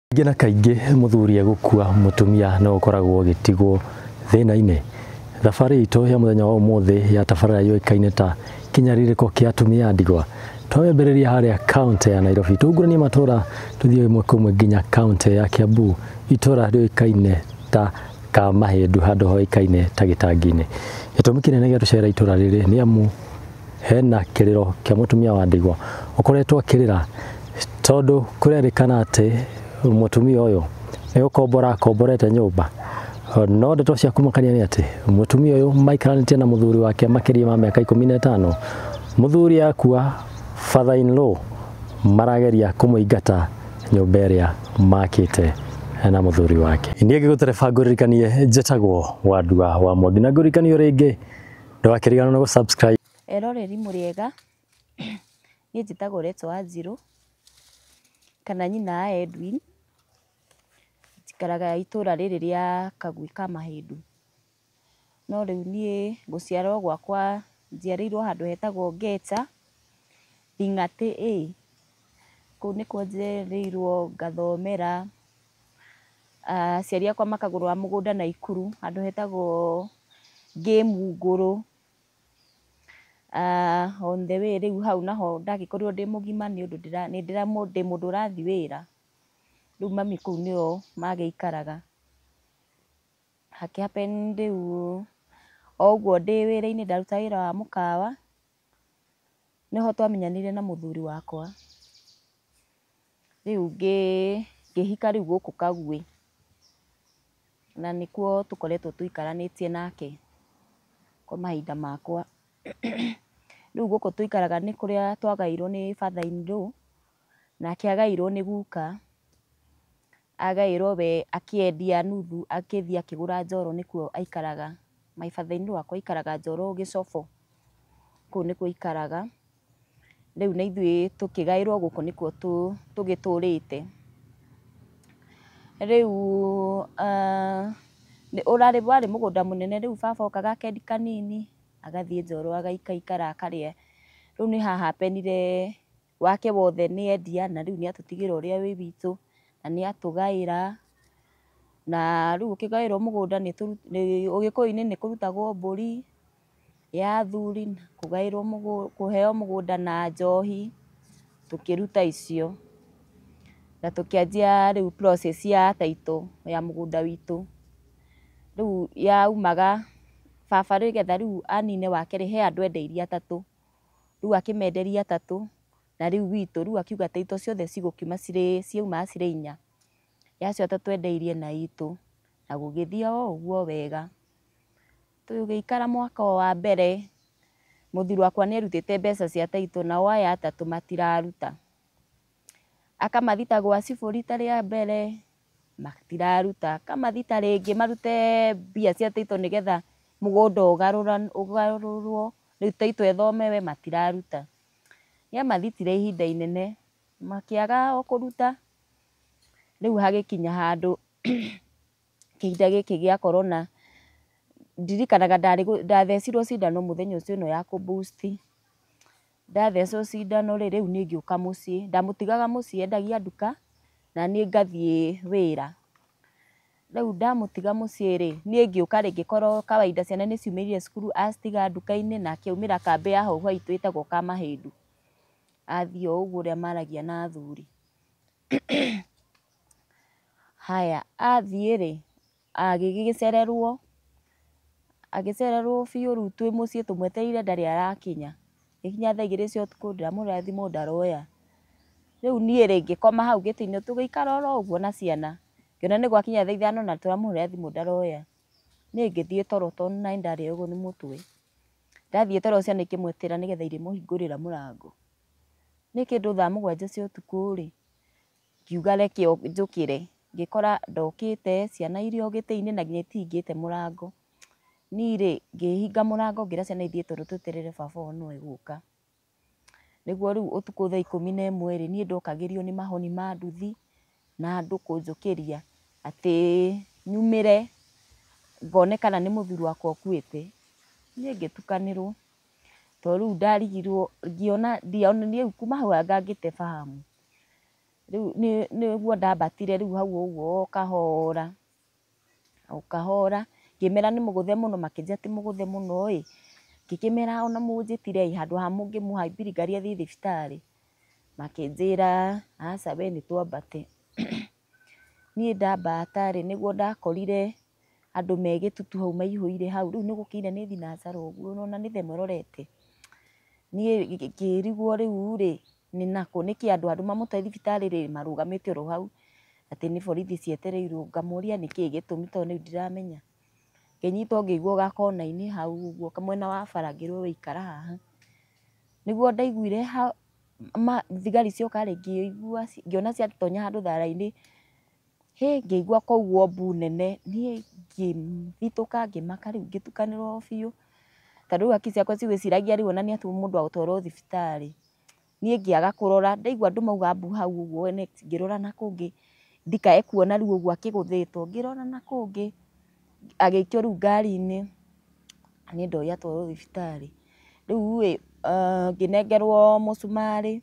Kaingĩ na kaingĩ mũthuri egũkua mũtumia no ũkoragwo ũgĩtigwo thĩna-inĩ. Thabarĩ itũ ya mũthenya wa ũmũthĩ ya tabarĩra yũĩkaine ta kĩnyarirĩko kĩa atumia a ndigwa. Twamĩambĩrĩria harĩa kaũntĩ ya Nairobi, tũnguranie matũra tũthiĩ ĩmwe kwa ĩmwe nginya kaũntĩ ya Kiambu, itũra rĩũĩkaine ta Kamahĩndu handũ hoĩkaine ta Gĩtangi-inĩ. Gĩtũmi kĩnene gĩa tũcera itũra rĩrĩ nĩ amu hena kĩrĩro kĩa mũtumia wa ndigwa ũkoretwo akĩrĩra tondũ kũrerĩkana atĩ mũtumia ũyũ nĩ gũkombora akomborete nyũmba. No ndeto cia kũmakania nĩ atĩ mũtumia ũyũ maikaranĩtie na mũthuri wake makĩria ma mĩaka 15. Mũthuri akua, father in law marageria kũmũingata nyũmba ĩrĩa makĩte na mũthuri wake. Niĩ ngĩgũtereba ngũririkanie njĩtagwo Wandua wa Mwangi na ngũririkanie rĩngĩ ndũgakĩriganĩrwo nĩ gũ-subscribe. Eroreri mũrĩega, niĩ njĩtagwo Rachel Wanjirũ, kana nyina wa Edwin, njikaraga itũra rĩrĩ rĩa Kagui ka Mahĩndũ. No rĩu niĩ gũciarwo gwakwa njiarĩirwo handũ hetagwo Ngecha, Thing'atĩ A. Kũu nĩkuo njiarĩirwo ngathomera. Aciari akwa makagũra mũgũnda Naikuru handũ hetagwo Ngĩmungũrũ. On the way rĩu hau naho ndagĩkorirwo ndĩ mũgima nĩ ũndũ ndĩ mũndũ ũrathiĩ wĩra. Rĩu mami kũu nĩo magĩikaraga. Hakĩ happen rĩu o ũguo ndĩ wĩra-inĩ ndaruta wĩra wa mũkawa, nĩho twamenyanire na mũthuri wakwa. Rĩu ngĩhika rĩu gũkũ Kagui, na nĩkuo tũkoretwo tũikaranĩtie nake kwa mahinda makwa. Rĩu gũkũ tũikaraga nĩ kũrĩa twagaĩirwo nĩ father in law, nake agaĩirwo nĩ guka, agaĩrwo we akĩendia nuthu akĩthiĩ akĩgũra Njoro nĩkuo aikaraga. My father in law wakwa aikaraga Njoro Gĩcobo, kũu nĩkuo aikaraga. Rĩu na ithuĩ tũkĩgaĩrwo gũkũ nĩkuo tũgĩtũrĩte. Rĩu ũrarĩ warĩ mũgũnda mũnene, rĩu baba okaga akendia kanini agathiĩ Njoro agaikaikara akarĩa. Rĩu nĩ ha happen wake wothe nĩ endia na rĩu nĩ atũtigĩra ũrĩa wĩ witũ na nĩ atũgaĩra. Na rĩu ũkĩgaĩrwo mũgũnda ũgĩkũyũ-inĩ nĩ kũrutagwo mbũri ya athuri, kũgaĩrwo kũheo mũgũnda na njohi, tũkĩruta icio. Na tũkĩanjia rĩu process ya title ya mũgũnda witũ. Rĩu yaumaga baba nĩgetha rĩu anine wake rĩ, he andũ endeirie atatũ. Rĩu akĩmenderia atatũ na rĩu witũ, rĩu akiuga title ciothe cigũkiuma cirĩ ciaumaga cirĩ inya. Ya acio atatũ endeirie na itũ, na gũgĩthiĩ o ũguo wega. Tũgĩikara mwaka o wa mbere, mũthuri wakwa nĩ arutĩte mbeca cia title nao aya atatũ matiraruta. Akamathita gwa cibũ rita rĩa mbere, matiraruta. Akamathita rĩngĩ marute mbia cia title nĩgetha mũgũnda ũgarũrwo, rĩu title ĩthomewe, matiraruta. Nĩ amathitire ihinda inene, makĩaga o kũruta. Rĩu hagĩkinya handũ kĩhinda gĩkĩ gĩa corona, ndirikanaga ndathecirwo cindano mũthenya ũcio ĩno ya kũ boost. Ndathecwo cindano rĩ, rĩu niĩ ngĩũka mũciĩ, ndamũtigaga mũciĩ endagia nduka na niĩ ngathiĩ wĩra. Rĩu ndamũtiga mũciĩ rĩ, niĩ ngĩũka rĩ, ngĩkora kawaida ciana nĩ ciumĩrire cukuru acitiga nduka-inĩ na akĩaumĩra kambĩ ya hau haitũ ĩtagwo Kamahĩndu. Athiĩ o ũguo ũrĩa maragia na athuri. Haya, athiĩ rĩ, agĩgĩcererwo, agĩcererwo biũ rĩu twĩ mũciĩ tũmwetereire ndarĩ arakinya. Gĩkinya thaa 2 cia ũtukũ ndĩramũhũrĩra thimũ ndaroya. Rĩu niĩ rĩ, ngĩkoma hau gĩtĩ-inĩ tũgĩikara oro ũguo na ciana. Ngĩona nĩ gwakinya thaa 5 na tũramũhũrĩra thimũ ndaroya. Niĩ ngĩthiĩ toro tondũ nĩ ndarĩagwo nĩ mũtwe. Ndathiĩ toro ciana ikĩmwetera nĩgetha irĩmũhingũrĩra mũrango. Nĩ kĩndũ thaa 7 cia ũtukũ rĩ, ngiuga reke njũkĩre. Ngĩkora ndokĩte, ciana irĩ o gĩtĩ-inĩ na nginya itihingĩte mũrango. Niĩ rĩ, ngĩhinga mũrango ngĩra ciana ithiĩ toro tweterere baba wao no egũka. Nĩguo rĩu ũtukũ thaa 11 rĩ, niĩ ndokagĩrio nĩ mahoni ma nduthi na andũ kũnjũkĩria atĩ nyumĩre ngone kana nĩ mũthuri wakwa ũkuĩte. Niĩ ngĩtukanĩrwo tondũ rĩu ndarigirwo ngĩona ndionire kuma hau anga ngĩte fahamu. Rĩu nĩguo ndambatire rĩu hau ũguo o kahora o kahora ngĩmera nĩ mũgũthe mũno makĩnjĩra ti mũgũthe mũno ĩ ngĩkĩmera ona mũnjĩtire ĩ handũ ha mũngĩmũhaimbĩria ngari athiĩ thibitarĩ makĩnjĩra aca we nĩ twambate. Niĩ ndambata rĩ nĩguo ndakorire andũ me gĩtutu hau maihũire hau rĩu nĩ gũkĩire nĩ thinacara ũguo ũrona nĩ thaa ĩmwe ĩrorete. Niĩ ngĩrigwo rĩu rĩ nĩ nakũ nĩkĩ andũ handũ mamũtware thibitarĩ rĩ marũgamĩte oro hau atĩ nĩ borithi cietereirwo ngamoria nĩkĩ gĩtũmi tondũ rĩu ndiramenya. Ngĩnyitwo ngĩigwo gakona-inĩ hau ũguo mwena wa bara ngĩrwo we ikara haha. Nĩguo ndaiguire thigari cioka rĩ ngĩigua ngĩona ciatonya handũ thara-inĩ hĩ ngĩigua kwaugwo mbu nene niĩ ngĩthitũka ngĩmaka rĩu ngĩtukanĩrwo biũ tondũ rĩu hakiri ciakwa cigwĩciragia rĩu ona nĩ atĩ mũndũ agũtwarwo thibitarĩ. Niĩ ngĩaga kũrora ndaigua andũ mauga mbu hau ũguo next ngĩrora na kũngĩ ndikae kuona rĩu ũguo akĩgũthĩtwo ngĩrora na kũngĩ agĩikio rĩu ngari-inĩ niĩ ndoĩ atwarwo thibitarĩ. Rĩu ĩ ngĩnengerwo mũcumarĩ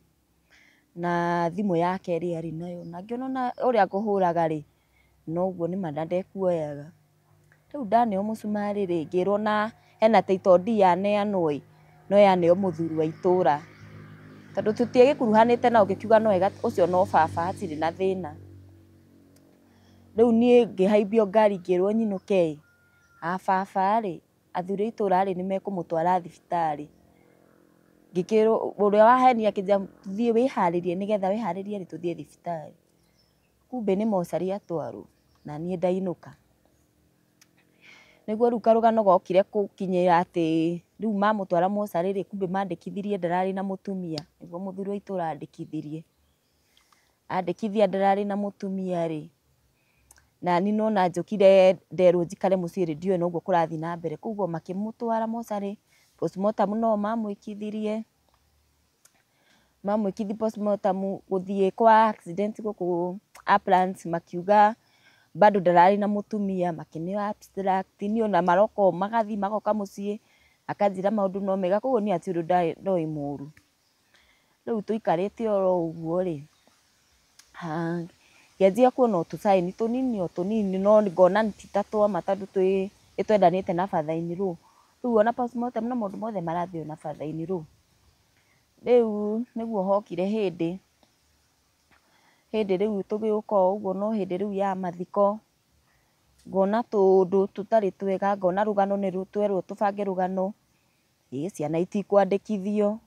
na thimũ yake ĩrĩa arĩ nayo na ngĩona ona ũrĩa ngũhũraga rĩ noguo nĩma na ndekuoyaga. Rĩu ndaneo mũcumarĩ rĩ ngĩrwo na hena title deed yaneanwo ĩ no yaneo mũthuri wa itũra tondũ tũtiagĩkuruhanĩte nao ngĩkiuga no wega ũcio no baba hatirĩ na thĩna. Rĩu niĩ ngĩhaimbio ngari ngĩrwo nyinũke ĩ a baba rĩ athuri a itũra rĩ nĩmekũmũtwara thibitarĩ. Ngĩkĩrwo ũrĩa wahenia akĩnjĩra thiĩ wĩharĩrie nĩgetha wĩharĩrie rĩ tũthiĩ thibitarĩ. Kumbe nĩ mocarĩ atwarwo na niĩ ndainũka. Nĩguo rĩu karũgano gokire gũkinyĩra atĩ rĩu mamũtwara mocarĩ rĩ kumbe mandĩkithirie ndararĩ na mũtumia nĩguo mũthuri wa itũra andĩkithirie. Andĩkithia ndararĩ na mũtumia rĩ na niĩ nona njũkire nderwo njikare mũciĩ rĩ ndiũĩ noguo kũrathiĩ na mbere koguo makĩmũtwara mocarĩ postmortem no mamwĩkithirie mamwĩkithia postmortem gũthiĩ kwa accident gũkũ Uplands makiuga bado ndararĩ na mũtumia makĩneo abstract niĩ ona maroka o magathiĩ magoka mũciĩ akanjĩra maũndũ no mega koguo niĩ hatirĩ ũndũ ndoĩ mũru. Rĩu tũikarĩte oro ũguo rĩ ngĩanjia kuona o tũcaĩni tũnini o tũnini no ngona ti ta twama tondũ nĩtwendanĩte na father in law. Rĩu ona postmortem na maũndũ mothe marathiĩ na father in law. Rĩu nĩguo hokire hĩndĩ hĩndĩ rĩu tũgĩũka o ũguo no hĩndĩ rĩu ya mathiko ngona tũũndũ tũtarĩ twega ngona rũgano nĩ twerwo tũbange rũgano ĩ ciana itikwandĩkithio.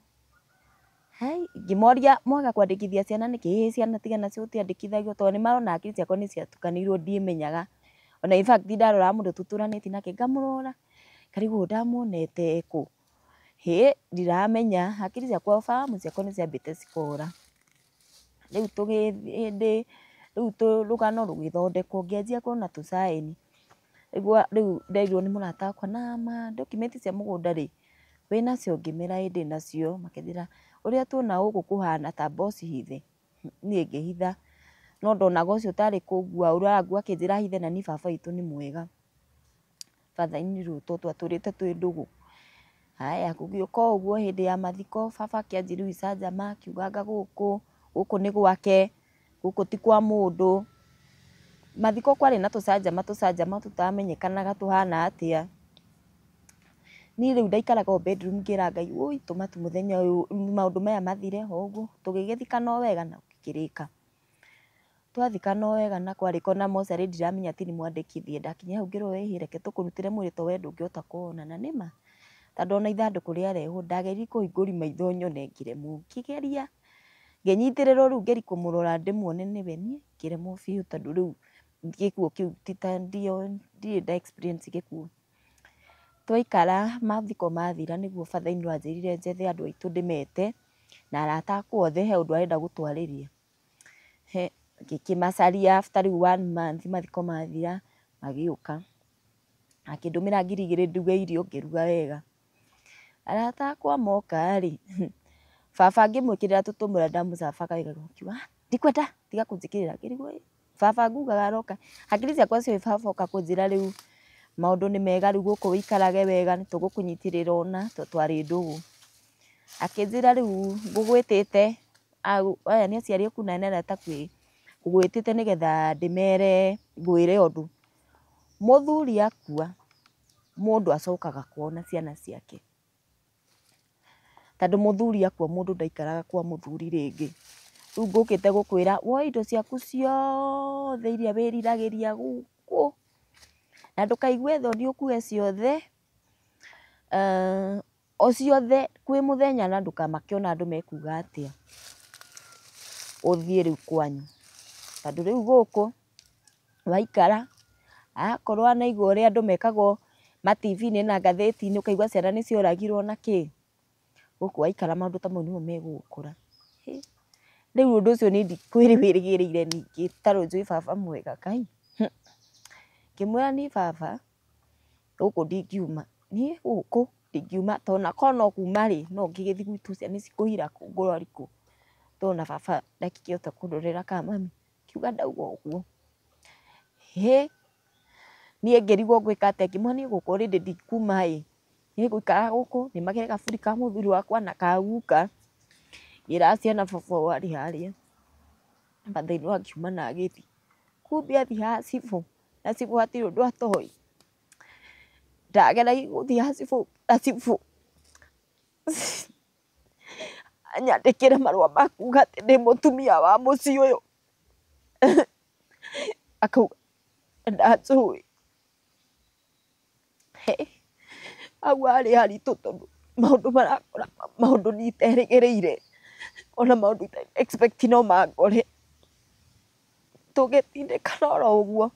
Hai ngĩmoria mwaga kwandĩkithia ciana nĩkĩ? Ĩ ciana tiga nacio gũtiandĩkithagio tondũ nĩmarona hakiri ciakwa nĩciatukanĩirwo ndiĩmenyaga. Ona in fact ndaroraga mũndũ tũtũranĩtie nake ngamũrora ngarigwo ndamuonete kũ. Hĩ ndiramenya hakiri ciakwa fahamu ciakwa nĩciambĩte cikora. Rĩu hĩndĩ rĩu rũgano rũgĩthondekwo ngĩanjia kuona tũcaĩni. Rĩu nderirwo nĩ mũrata wakwa nama document cia mũgũnda rĩ wĩnacio? Ngĩmera ĩ ndĩnacio. Makĩnjĩra ũrĩa tuona gũkũ kũhana ta amba ũcihithe. Niĩ ngĩhitha no ndonaga ũcio tarĩ kũngua ũrangua akĩnjĩra hithe na niĩ baba witũ nĩ mwega. Father in law tondũ twatũrĩte twĩ ndũgũ. Haya gũgĩũka o ũguo hĩndĩ ya mathiko baba akĩanjia rĩu icanjama akiuga anga gũkũ gũkũ nĩ gwake gũkũ ti kwa mũndũ. Mathiko kwarĩ na tũcanjama tũcanjama tũtamenyekanaga tũhana atĩa. Niĩ rĩu ndaikaraga o bedroom ngĩra Ngai ũi tũma tu mũthenya ũyũ maũndũ maya mathire o ũguo. Tũgĩgĩthikana o wega na gũkĩrĩka. Twathikana o wega na kwarĩka ona mocarĩ ndiramenya atĩ nĩ mwandĩkithie. Ndakinya hau ngĩrwo ĩhĩ reke tũkũrutĩre mwĩrĩ tondũ we ndũngĩhota kũwona na nĩma tondũ ona ithandũkũ rĩarehwo ndageririe kũhingũria maitho nyone ngĩremwo. Ngĩgeria ngĩnyitĩrĩrwo rĩu ngerie kũmũrora ndĩmuone nĩwe niĩ ngĩremwo biũ tondũ rĩu gĩkuũ kĩu ti ta ndirĩ nda experience gĩkuũ. Twaikara mathiko mathira nĩguo father in law anjĩrire njethe andũ aitũ ndĩmete na arata akwa othe he ũndũ arenda gũtwarĩria. He ngĩkĩmacaria after rĩu one month mathiko mathira magĩũka. Akĩndũmĩra 2,000 nduge irio ngĩruga wega. Arata akwa moka rĩ baba ngĩmwĩkĩrĩra tũtũmũra ndamũcabaga wega akiuga ndikwenda tiga kũnjĩkĩrĩra. Ngĩrigwo ĩ baba ngugaga aroka hakiri ciakwa ciũĩ baba oka kũnjĩra rĩu maũndũ nĩ mega rĩu gũkũ wĩikarage wega nĩtũgũkũnyitĩrĩra ũna tondũ twarĩ ndũgũ. Akĩnjĩra rĩu ngũgwĩtĩte Aya nĩ aciari aku na nĩ arata ngũgwĩtĩte nĩgetha ndĩmere ngwĩre ũndũ. Mũthuri akua mũndũ acokaga kwao na ciana ciake. Tondũ mũthuri akua mũndũ ndaikaraga kwa mũthuri rĩngĩ. Rĩu ngũkĩte gũkwĩra woe indo ciaku ciothe iria wĩriragĩria gũkũ na ndũkaigue thoni ũkue ciothe, o ciothe kwĩ mũthenya na ndũkamake ona andũ mekuga atĩa. Ũthiĩ rĩu kwanyu. Tondũ rĩu gũkũ waikara akorwo wanaigua ũrĩa andũ mekagwo ma TV-inĩ na ngathĩti-inĩ ũkaigua ciana nĩ cioragirwo na kĩ, gũkũ waikara maũndũ ta mau nĩmo megũgũkora. Rĩu ũndũ ũcio niĩ ndikwĩrĩgĩrĩire ningĩ tondũ njũĩ baba mwega Ngai. Ngĩmwĩra niĩ baba gũkũ ndingiuma, niĩ gũkũ ndingiuma tondũ ona korwo no kuma rĩ, no ngĩgĩthiĩ gwitũ ciana ici ngũhira kũ ngũrori kũ, tondũ ona baba ndangĩkĩhota kũndorera kana mami. Ngiuga ndauga ũguo. Hĩ, niĩ ngĩrigwo ngwĩka atĩa, ngĩmwĩra niĩ gũkũ already ndikuma ĩ, niĩ ngũikara gũkũ nĩmagĩre gaburi ka mũthuri wakwa na ka guka. Ngĩra ciana baba wao arĩ harĩa. Father-in-law akiuma na agĩthiĩ. Kumbe athiĩ ha cibũ, na cibũ hatirĩ ũndũ atoĩ. Ndageragia gũthiĩ ha cibũ na cibũ anyandĩkĩre marũa ma kuga atĩ ndĩ mũtumia wa mũciĩ ũyũ. Akauga ndanjũĩ. Hau harĩ haritũ tondũ maũndũ marakora maũndũ niĩ iterĩgĩrĩire, ona maũndũ itarĩ expect no mangore. Tũgĩtindĩkana oro ũguo,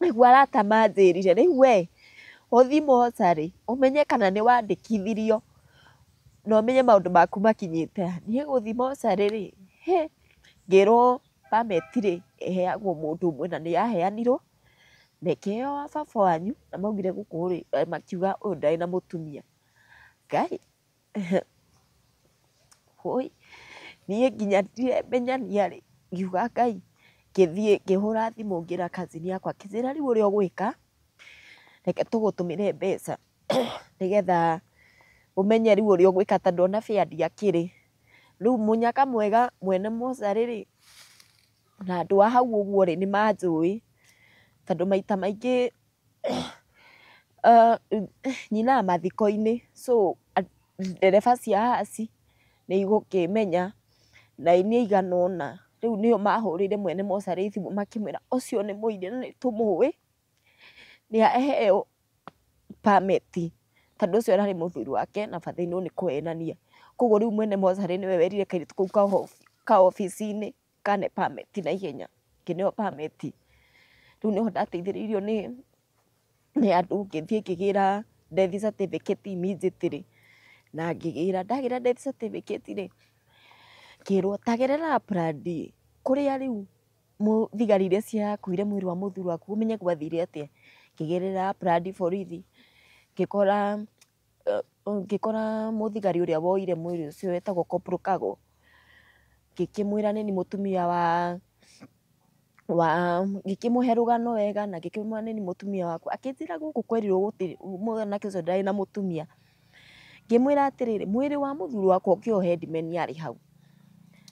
nĩguo arata manjĩrire rĩu we ũthiĩ mocarĩ ũmenye kana nĩ wandĩkithirio na ũmenye maũndũ maku makinyĩte ha. Niĩ gũthiĩ mocarĩ rĩ, hĩ, ngĩrwo permit rĩ ĩheagwo mũndũ ũmwe na nĩ yaheanirwo na ĩkĩheo wa baba wanyu na maugire gũkũ rĩ, makiuga ũyũ ndarĩ na mũtumia. Ngai, wũi, niĩ nginya ndiremenya nĩ arĩ, ngiuga Ngai, ngĩthiĩ ngĩhũra thimũ ngĩra cousin yakwa akĩnjĩra rĩu ũrĩa ũgwĩka, reke tũgũtũmĩre mbeca nĩgetha ũmenye rĩu ũrĩa ũgwĩka tondũ ona fare ndiakĩrĩ. Rĩu mũnyaka mwega mwene mocarĩ rĩ, na andũ a hau ũguo rĩ, nĩ manjũĩ tondũ maita maingĩ nyinaga mathiko-inĩ, so ndereba cia haci nĩ igũkĩmenya na nĩ aigana ũna. Rĩu nĩo mahũrĩire mwene mocarĩ thimũ makĩmwĩra ũcio nĩ mũini na nĩ tũmũĩ, nĩ aheo permit tondũ ũcio ararĩ mũthuri wake na father-in-law nĩ kũhenania. Koguo rĩu mwene mocarĩ nĩwe werire kairĩtu kau ka obici-inĩ kane permit naihenya, ngĩneo permit. Rĩu nĩho ndateithĩrĩirio nĩ andũ ngĩthiĩ ngĩgĩra death certificate immediately na ngĩgĩra, ndagĩra death certificate rĩ, ngĩrwo ta gerera Plan D kũrĩa rĩu thigari iria ciakuire mwĩrĩ wa mũthuri waku ũmenye gwathire atĩa. Ngĩgerera Plan D borithi ngĩkora ngĩkora mũthigari ũrĩa woire mwĩrĩ ũcio wetagwo Corporal Kago. Ngĩkĩmwĩra nĩ niĩ mũtumia wa ngĩkĩmũhe rũgano wega na ngĩkĩmwĩra nĩ niĩ mũtumia waku. Akĩnjĩra gũkũ kwerirwo gũtirĩ mwanake ũcio ndarĩ na mũtumia. Ngĩmwĩra atĩrĩrĩ, mwĩrĩ wa mũthuri wakwa ũkĩoywo headman arĩ hau.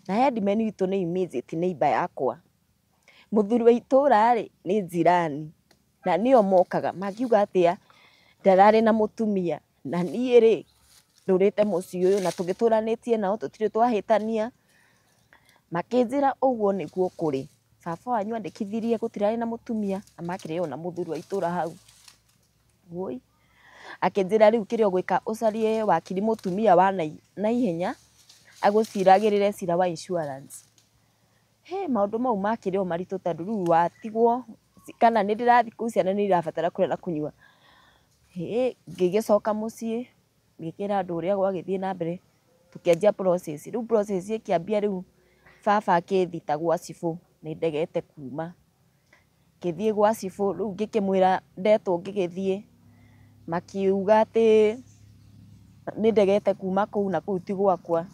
Na headman witũ nĩ immediate neighbour yakwa. Mũthuri wa itũra rĩ, nĩ jirani na nĩo mokaga mangiuga atĩa ndararĩ na mũtumia na niĩ rĩ ndũrĩte mũciĩ ũyũ na tũgĩtũranĩtie nao tũtirĩ twahĩtania. Makĩnjĩra ũguo nĩguo kũrĩ. Baba wanyu andĩkithirie gũtirarĩ na mũtumia na makĩrĩ ona mũthuri wa itũra hau. Wũi, akĩnjĩra rĩu kĩrĩa ũgwĩka ũcarie wakiri mũtumia wa naihenya agũciragĩrĩre cira wa insurance. Hĩ, maũndũ mau makĩrĩ o maritũ tondũ rĩu watigwo kana nĩ ndĩrathiĩ kũu ciana nĩ irabatara kũrĩa na kũnyua. Hĩ, ngĩgĩcoka mũciĩ ngĩkĩra andũ ũrĩa gwagĩthiĩ na mbere tũkĩanjia process. Rĩu process ĩkĩambia rĩu baba akĩnjĩta gwa cibũ nĩ ndegete kuma. Ngĩthiĩ gwa cibũ rĩu ngĩkĩmwĩra ndetwo ngĩgĩthiĩ makiuga atĩ nĩ ndegete kuma kũu na kũu ti gwakwa.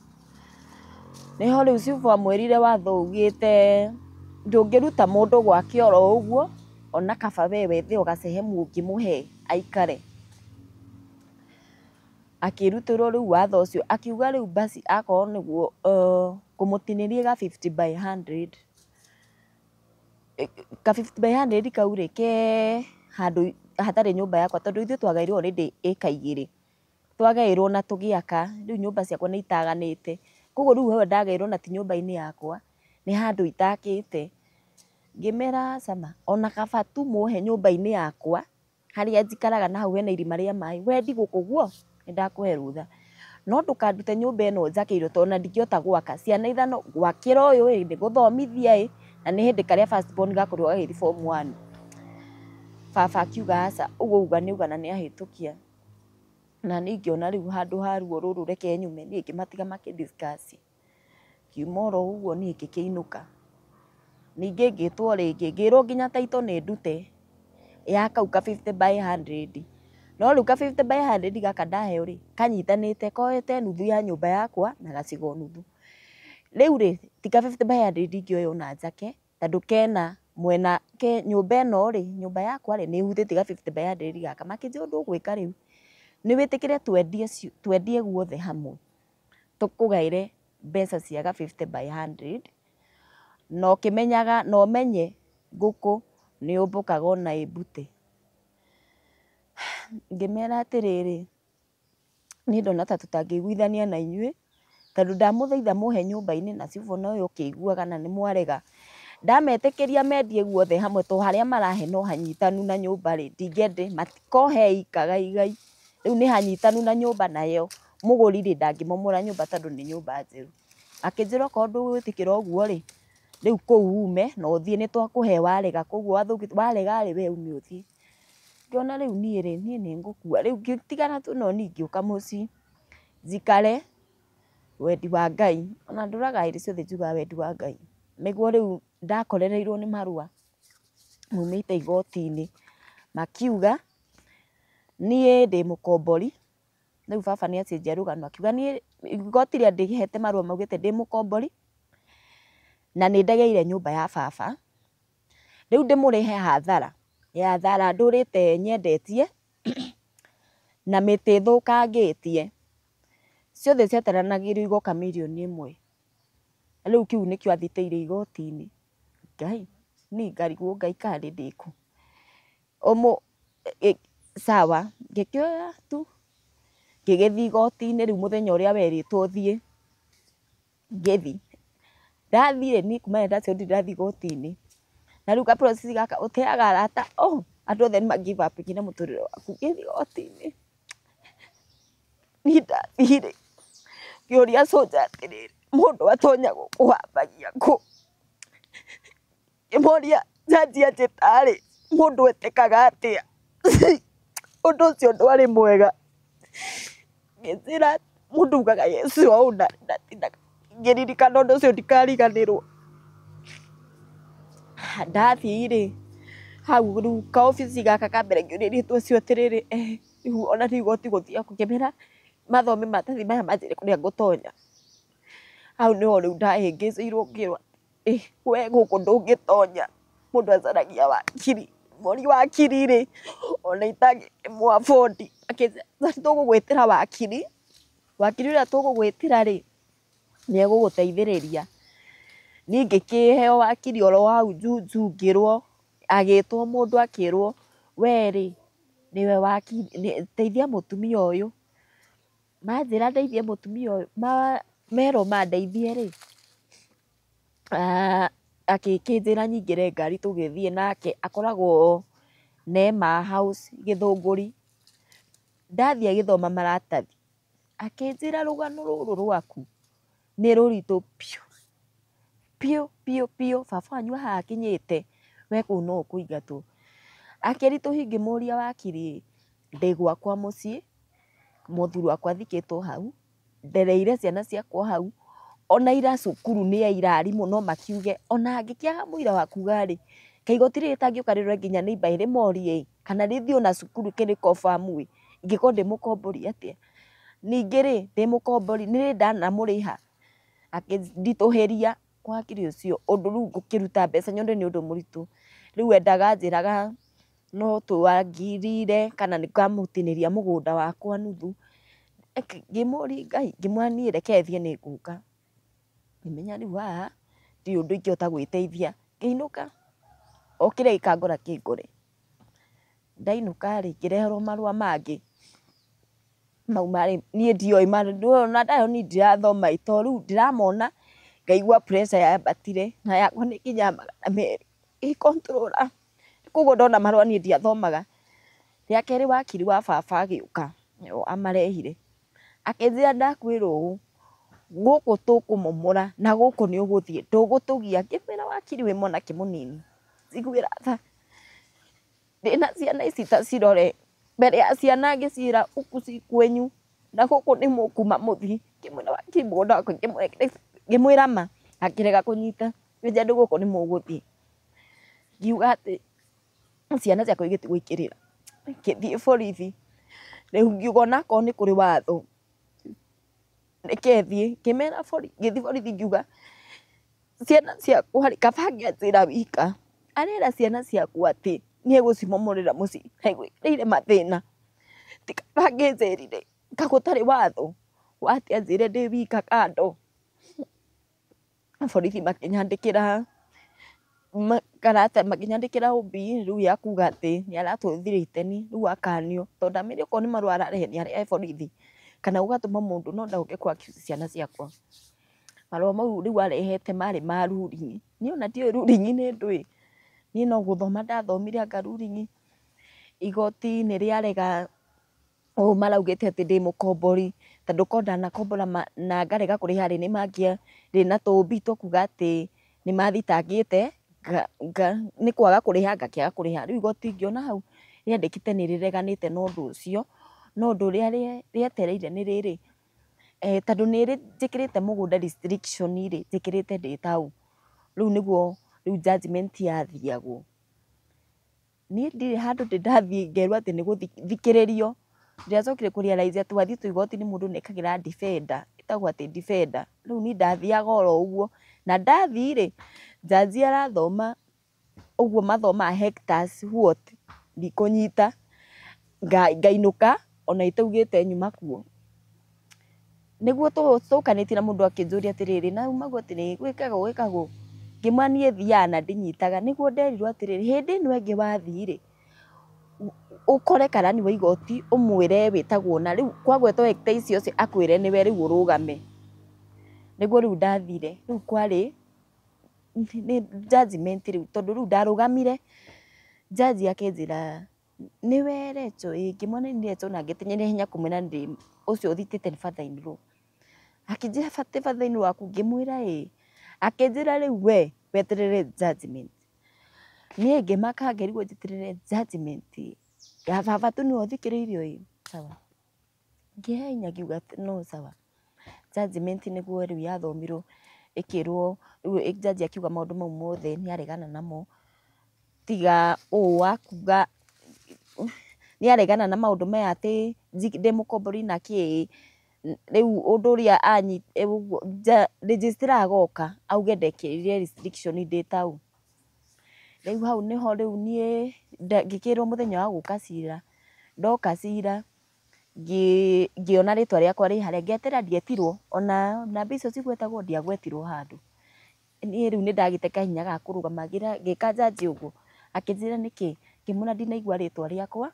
Nĩho rĩu cibũ amwĩrire watho ugĩte ndũngĩruta mũndũ gwake oro ũguo ona kaba we wethe o gacehemu ũngĩmũhe aikare. Akĩrutĩrwo rĩu watho ũcio akiuga rĩu basi akorwo nĩguo kũmũtinĩria ga 50 by 100 ka 50 by 100 kau rĩ ke handũ hatarĩ nyũmba yakwa tondũ ithuĩ twagaĩirwo already ĩka igĩrĩ twagaĩirwo na tũgĩaka rĩu nyũmba ciakwa nĩ itaganĩte koguo rĩu hau ndagaĩirwo na ti nyũmba-inĩ yakwa nĩ handũ itakĩte. Ngĩmera cama ona kaba tu mũhe nyũmba-inĩ yakwa harĩa njikaraga na hau hena irima rĩa maĩ we ndigũkũguo nĩndakũhe rũtha no ndũkandute nyũmba ĩno njakĩirwo tondũ ona ndingĩhota gwaka ciana ithano gwakĩra ũyũ ĩ nĩgũthomithia ĩ na nĩ hĩndĩ karĩa first born gakorirwo gagĩthiĩ form 1. Baba akiuga aca ũguo uga nĩ uga na nĩ ahĩtũkia. Na niĩ ngĩona rĩu handũ ha ruo rũrũ reke nyume niĩ ngĩmatiga makĩ discuss. Ngiuma oro ũguo niĩ ngĩkĩinũka. Ningĩ ngĩtwo rĩngĩ ngĩrwo nginya taito nĩ ndute ya kau ka 50 by 100. No rĩu ka 50 by 100 gaka ndaheo rĩ kanyitanĩte koete nuthu ya nyũmba yakwa na gacigo nuthu. Rĩu rĩ ti ka 50 by 100 ingĩoya ona njake tondũ kena mwena ke nyũmba ĩno rĩ nyũmba yakwa rĩ nĩ ĩhutĩtie ga 50 by 100 gaka. Makĩnjĩra ũndũ ũgwĩka rĩu nĩ wĩtĩkĩre twendie twendie guothe hamwe tũkũgaĩre mbeca cia ga 50 by 100 na ũkĩmenyaga na ũmenye ngũkũ nĩ yũmbũkaga ona ĩmbute. Ngĩmera atĩrĩrĩ niĩ ndona ta tũtangĩiguithania na inyuĩ tondũ ndamũthaitha mũhe nyũmba-inĩ na cibũ na ũyũ ũkĩiguaga na nĩ mwarega. Ndametĩkĩria mendie guothe hamwe to harĩa marahe no hanyitanu na nyũmba rĩ ndingĩende matikohe ikaga igai rĩu nĩ hanyitanu na nyũmba nayo mũgũri rĩ ndangĩmomora nyũmba tondũ nĩ nyũmba njerũ. Akĩnjĩra okorwo ndũgwĩtĩkĩra ũguo rĩ rĩu kũu ume na ũthiĩ nĩ twakũhe warega koguo warega rĩ we ume ũthiĩ. Ngĩona rĩu niĩ rĩ niĩ nĩ ngũkua rĩu ngĩtigana tu no niĩ ngĩũka mũciĩ njikare wendi wa Ngai ona ndũraga hĩndĩ ciothe njugaga wendi wa Ngai nĩguo rĩu ndakorereirwo nĩ marũa maumĩte igoti-inĩ makiuga niĩ ndĩ mũkombori. Rĩu baba nĩ acenjia rũgano akiuga niĩ igoti rĩandĩhete marũa maugĩte ndĩ mũkombori na nĩ ndegeire nyũmba ya baba rĩu ndĩmũrĩhe hathara ya thara ndũrĩte nyendetie na mĩtĩ ĩthũkangĩtie ciothe ciataranagĩrio igoka mirioni ĩmwe. Rĩu kĩu nĩkĩo athitĩire igoti-inĩ. Ngai niĩ ngarigwo Ngai kana nĩ ndĩkũ sawa ngĩkĩoya tu ngĩgĩthiĩ igoti-inĩ rĩu mũthenya ũrĩa werĩtwo thiĩ ngĩthiĩ. Ndathiĩ niĩ kuma rĩrĩa ndaciarirwo ndirĩ ndathiĩ igoti-inĩ na rĩu ka process gaka ũteaga arata oh andũ othe nĩ ma give up nginya mũtũrĩre waku. Ngĩthiĩ igoti-inĩ niĩ ndathire ngĩũria soldier atĩrĩrĩ mũndũ atonya gũkũ hambagia kũ? Ngĩmũria jaji anjĩta rĩ mũndũ etĩkaga atĩa? Ũndũ ũcio ndwarĩ mwega. Ngĩnjĩra mũndũ augaga yes wauna ndatindaga ngĩririkana ũndũ ũcio ndikariganĩrwo. Ndathiĩ rĩ hau rĩu kaobici gaka ka mbere ngĩũria airĩtu acio atĩrĩrĩ rĩu ona rĩu igoti gũthiaga kũ? Ngĩmera mathome maratathi maya manjĩre kũrĩa ngũtonya. Hau nĩho rĩu ndahĩngĩcĩirwo ngĩrwo we gũkũ ndũngĩtonya mũndũ acaragia wakiri. Mũri wakiri rĩ ona itangĩkĩmũ afford akĩnjĩra tũgũgwĩtĩra wakiri, wakiri ũrĩa tũgũgwĩtĩra rĩ nĩ egũgũteithĩrĩria. Niĩ ngĩkĩheo wakiri oro hau Juju ngĩrwo agĩtwo mũndũ akĩrwo we rĩ nĩwe wakiri teithia mũtumia ũyũ. Manjĩra ndeithie mũtumia ũyũ merwo mandeithie rĩ akĩnjĩra nyingĩre ngari tũgĩthiĩ nake akoragwo Nema House Gĩthũngũri. Ndathiĩ agĩthoma maratathi akĩnjĩra rũgano rũrũ rwaku nĩ rũritũ biũ biũ biũ biũ baba wanyu haha akinyĩte we kũu no ũkũingatwo. Akĩritũhia ngĩmũria wakiri ndĩ gwakwa mũciĩ mũthuri wakwa athikĩtwo hau ndereire ciana ciakwa hau ona ira cukuru nĩ aira arimũ no makiuge ona angĩkĩaga mũira wa kuga rĩ kaĩ igoti rĩrĩ rĩtangĩũka rĩrore nginya neighbour rĩmorie ĩ kana rĩthiĩ ona cukuru kĩrĩ confirm ĩ ingĩkorwo ndĩ mũkombori atĩa? Ningĩ rĩ ndĩ mũkombori nĩ rĩ ndanamũrĩha? Akĩnditũhĩria wakiri ũcio ũndũ rĩu ngũkĩruta mbeca nyone nĩ ũndũ mũritũ. Rĩu endaga anjĩraga no tũangirire kana nĩ ngamũtinĩria mũgũnda wakwa nuthu. Ngĩmũria Ngai, ngĩmwĩra niĩ reke thiĩ nĩ ngũka. Ngĩmenya rĩu haha ndirĩ ũndũ ingĩhota gwĩteithia. Ngĩinũka o kĩrĩa gĩkangora kĩngore. Ndainũka rĩ, ngĩreherwo marũa mangĩ mau marĩ niĩ ndioĩ ona ndayo niĩ ndirathoma ĩ, to rĩu ndĩramona ngaigua pressure yambatire na yakwa nĩ ĩkinyaga 200 ngĩ control. Koguo ndona marũa niĩ ndiathomaga. Rĩa kerĩ wakiri wa baba agĩũka nĩwe amarehire, akĩnjĩra ndakwĩra ũũ, gũkũ tũkũmomora na gũkũ nĩ ũgũthiĩ ndũgũtũgia. Ngĩmwĩra wakiri wĩ mwanake mũnini, njiguĩra tha, ndĩna ciana ici ta cirore. Mbere ya ciana ngĩciĩra gũkũ ci kwenyu na gũkũ nĩ mũkuma mũthiĩ. Ngĩmwĩra wakiri mũgũnda wakwa ngĩmwĩra ma, akĩrega kũnyita, akĩnjĩra andũ gũkũ nĩ mũgũthiĩ. Ngiuga atĩ ciana ciakwa igĩtigwo ikĩrĩra, ngĩthiĩ borithi, rĩu ngiuga onakorwo nĩ kũrĩ watho reke thiĩ. Ngĩmera borithi, ngĩthiĩ borithi ngiuga ciana ciakwa rĩ, kaba angĩanjĩra wika, arera ciana ciakwa atĩ nĩ egũcimomorera mũciĩ na egwĩkĩrĩire mathĩna, ti kaba angĩnjĩrire ka gũtarĩ watho wa atĩ anjĩre ndĩ wika kando. Borithi makĩnyandĩkĩra karata, makĩnyandĩkĩra OB rĩu ya kuga atĩ nĩ aratũthirĩteni rĩu akanio, tondũ ndamwĩrire okorwo nĩ marũa ararehe nĩ arehe borithi kana gũgatũma mũndũ no ndaũke kũ accuse ciana ciakwa. Marũa mau rĩu arehete marĩ ma ruling, niĩ ona ndiũĩ ruling nĩ ndũĩ, niĩ no gũthoma ndathomire anga ruling. Igoti nĩ rĩarega ũũ maraugĩte atĩ ndĩ mũkombori, tondũ korwo ndanakombora na ngarega kũrĩha rĩ, nĩ mangĩarĩ na tũmbi twa kuga atĩ nĩ mathitangĩte nĩ kwaga kũrĩha ngakĩaga kũrĩha. Rĩu igoti ngĩona hau rĩandĩkĩte nĩ rĩreganĩte na ũndũ ũcio, no ũndũ ũrĩa rĩetereire nĩ rĩrĩ, tondũ nĩ njĩkĩrĩte mũgũnda restriction rĩ, njĩkĩrĩte ndĩ tau. Rĩu nĩguo rĩu judgement yathiagwo. Niĩ ndirĩ handũ ndĩ ndathiĩ ngerwo atĩ nĩ gũthikĩrĩrio. Ndiacokire kũ realize atĩ wathiĩ tu igoti-inĩ mũndũ nĩ ekagĩra defender, ĩtagwo atĩ defender. Rĩu niĩ ndathiaga oro ũguo, na ndathiĩ rĩ, judge arathoma ũguo mathomaga hectares what, ndikũnyita, ngainũka ona itaugĩte nyuma kuo. Nĩguo tũkanĩtie na mũndũ akĩnjũria atĩrĩrĩ, na umagwo atĩ nĩ gwĩkagwo gwĩkagwo, ngĩmwĩra niĩ thiaga na ndinyitaga. Nĩguo nderirwo atĩrĩrĩ, hĩndĩ ĩno ĩngĩ wathiĩ rĩ, ũkore karani wa igoti ũmwĩre wĩtagwo na rĩu kwagwetwo hectare icio akwĩre nĩwe rĩu ũrũgame. Nĩguo rĩu ndathire, rĩu kwarĩ nĩ judgement rĩu, tondũ rĩu ndarũgamire, judge akĩnjĩra nĩwe Rachel ĩĩ, ngĩmwĩra nĩ niĩ Rachel na ngĩteng'eria hinya kũmwĩra ndĩ ũcio ũthitĩte nĩ father in law. Akĩnjĩra ti father in law waku, ngĩmwĩra ĩĩ. Akĩnjĩra rĩu we weterere judgement. Niĩ ngĩmaka ngĩrigwo njeterere judgement ya baba tu nĩwe ũthikĩrĩirio ĩ, sawa. Ngĩhenya ngiuga no sawa. Judgement nĩguo rĩu yathomirwo ĩkĩrwo rĩu judge akiuga maũndũ mau mothe nĩ aregana namo, tiga ũũ wa kuga nĩ aregana na maũndũ maya atĩ ndĩ mũkombori na kĩ, rĩu ũndũ ũrĩa registrar agoka auge ndekĩrire restriction ndĩ tau. Rĩu hau nĩho rĩu niĩ ngĩkĩrwo mũthenya wa gũka cira, ndoka cira ngĩona rĩtwa rĩakwa rĩ harĩa, ngĩeterera ndietirwo ona namba icio cigwetagwo ndiagwetirwo handũ. Niĩ rĩu nĩ ndagĩte kahinya ga kũrũgama, ngĩka judge ũguo, akĩnjĩra nĩkĩ, ngĩmwĩra ndinaigua rĩtwa rĩakwa,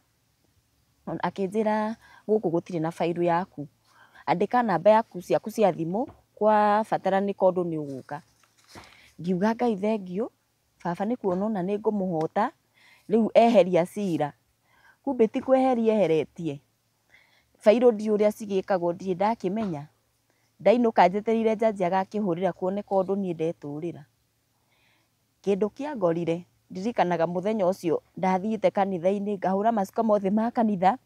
akĩnjĩra gũkũ gũtirĩ na bairũ yaku, andĩka namba yaku ciaku cia thimũ kwabataranĩka ũndũ nĩ ũgũka. Ngiuga Ngai thengiũ, baba nĩ kuona ona nĩ ngũmũhota, rĩu eheria cira. Kumbe ti kweheria eheretie, bairũ ndiũĩ ũrĩa cigĩkagwo ndirĩ ndakĩmenya. Ndainũka njetereire judge agakĩhũrĩra kuoneka ũndũ niĩ ndetũrĩra. Kĩndũ kĩangorire, ndirikanaga mũthenya ũcio ndathiĩte kanitha-inĩ ngahũra macuka mothe ma kanitha,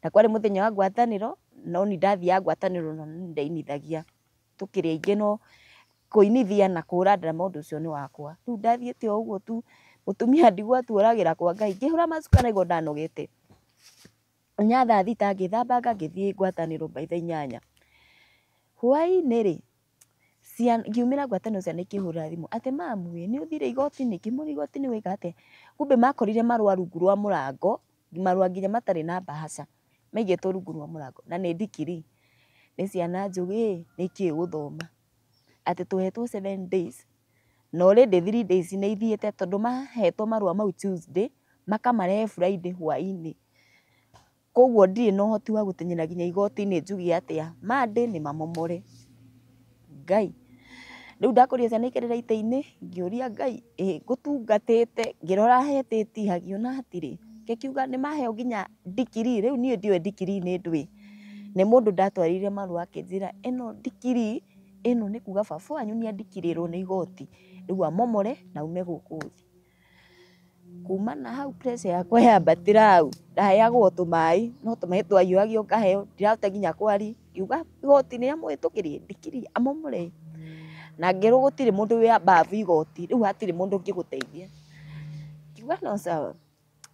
na kwarĩ mũthenya wa ngwatanĩro, no niĩ ndathiaga ngwatanĩro na nĩ ndainithagia. Tũkĩrĩ aingĩ no kũinithia na kũhũra ndarama ũndũ ũcio nĩ wakwa. Rĩu ndathiĩte o ũguo tu, mũtumia ndigwa tuoragĩra kwa Ngai, ngĩhũra macuka naigua ndanogete. Nya thaa thita ngĩthambanga ngĩthiĩ ngwatanĩro by thaa inyanya. Hwaĩ-inĩ rĩ, ngiumĩra ngwatanĩro ciana ikĩhũrĩra thimũ atĩ mamu ĩ nĩ ũthire igoti-inĩ, ngĩmũria igoti-inĩ gwĩka atĩa, kumbe makorire marũa rungu rwa mũrango, marũa nginya matarĩ na mbahaca, maigĩtwo rungu rwa mũrango na nĩ ndikiri. Nĩ ciana njũgĩ nĩ ikĩũĩ gũthoma. Atĩ tũhetwo 7 days na already 3 days nĩ ithiĩte tondũ mahetwo marũa mau Tuesday makamarehe Friday hwainĩ. Koguo ndirĩ na ũhoti wa gũteng'era nginya igoti-inĩ njuge atĩa Monday nĩ mamomore. Ngai rĩu ndakũria ciana ikerera itĩ-inĩ ngĩũria Ngai ĩ ngũtungatĩte ngĩrora hete ĩtihagio na hatirĩ. Ngĩkiuga nĩ maheo nginya ndikirii rĩu niĩ ndiũĩ ndikirii nĩ ndũĩ. Nĩ mũndũ ndatwarĩire marũa akĩnjĩra ĩno ndikirii ĩno nĩ kuga baba wanyu nĩ andikirĩrwo nĩ igoti rĩu amomore na ume gũkũ thĩ. Kuma na hau pressure yakwa yambatĩra hau ndaheagwo tũmaĩ no tũmaĩ twahiũhagio ngaheo ndirahota nginya kwaria ngiuga igoti nĩ rĩamũhĩtũkĩrie ndikirii amomore. Na ngĩrwo gũtirĩ mũndũ wĩ above igoti rĩu hatirĩ mũndũ ũngĩgũteithia. Ngiuga no sawa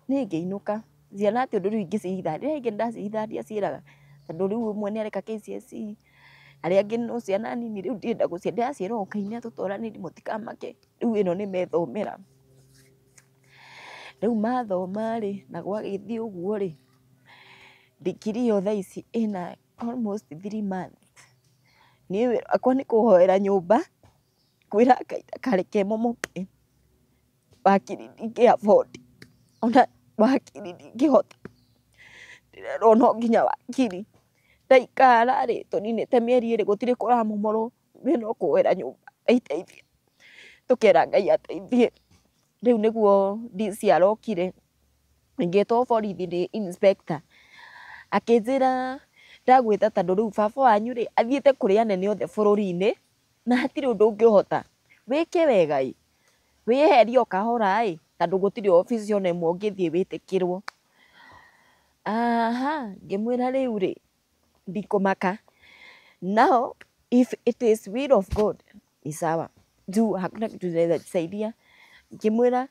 niĩ ngĩinũka ciana ti ũndũ rĩu ingĩcihitha rĩrĩa ingĩ ndacihitha ndiaciĩraga tondũ rĩu ũmwe nĩ areka KCSE arĩa angĩ no ciana nini rĩu ndirenda gũciĩra ndĩraciĩra o Ngai nĩ atũtoranĩrie mũtikamake rĩu ĩno nĩ methomera. Rĩu mathoma rĩ na gwagĩthiĩ ũguo rĩ ndikirii ĩyo thaa ici ĩna almost 3 months. Niĩ wĩra wakwa nĩ kũhoera nyũmba kwĩra Ngai ndakareke ĩmomoke. Wakiri ndingĩ afford ona wakiri ndingĩhota ndĩrerwo no nginya wakiri. Ndaikara rĩ tũninĩte mĩeri ĩrĩ gũtirĩ kũramomorwo niĩ no kũhoera nyũmba Ngai teithia tũkera Ngai ateithie. Rĩu nĩguo DC arokire ngĩtwo borithi nĩ inspector akĩnjĩra ndagwĩta tondũ rĩu baba wanyu rĩ athiĩte kũrĩ anene othe bũrũri-inĩ na hatirĩ ũndũ ũngĩhota wĩke wega ĩ wĩyeherie o kahora ĩ tondũ gũtirĩ obici ona ĩmwe ũngĩthiĩ wĩtĩkĩrwo. Aha ngĩmwĩra rĩu rĩ ndikũmaka. Now if it is will of God ni sawa juu hakuna kitu naweza jisaidia. Ngĩmwĩra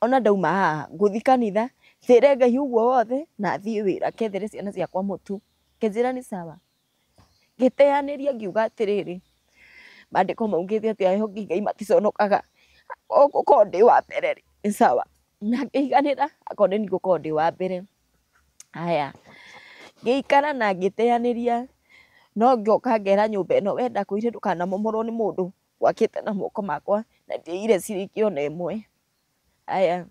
ona ndauma haha ngũthiĩ kanitha njĩre Ngai ũguo wothe na thiĩ wĩra kethere ciana ciakwa mũtu. Akĩnjĩra nĩ sawa. Ngĩteanĩria ngiuga atĩrĩrĩ mandĩko maugĩte atĩ ehoki Ngai maticonokaga ngũkorwo ndĩ wa mbere rĩ nĩ sawa. Na ngĩiganĩra akorwo nĩ niĩ ngũkorwo ndĩ wa mbere. Haya ngĩikara na ngĩteanĩria no ngĩoka ngera nyũmba ĩno we ndakwĩrire ndũkanamomorwo nĩ mũndũ gwakĩte na moko makwa na ndiaiyire ciringi ona ĩmwe. Haya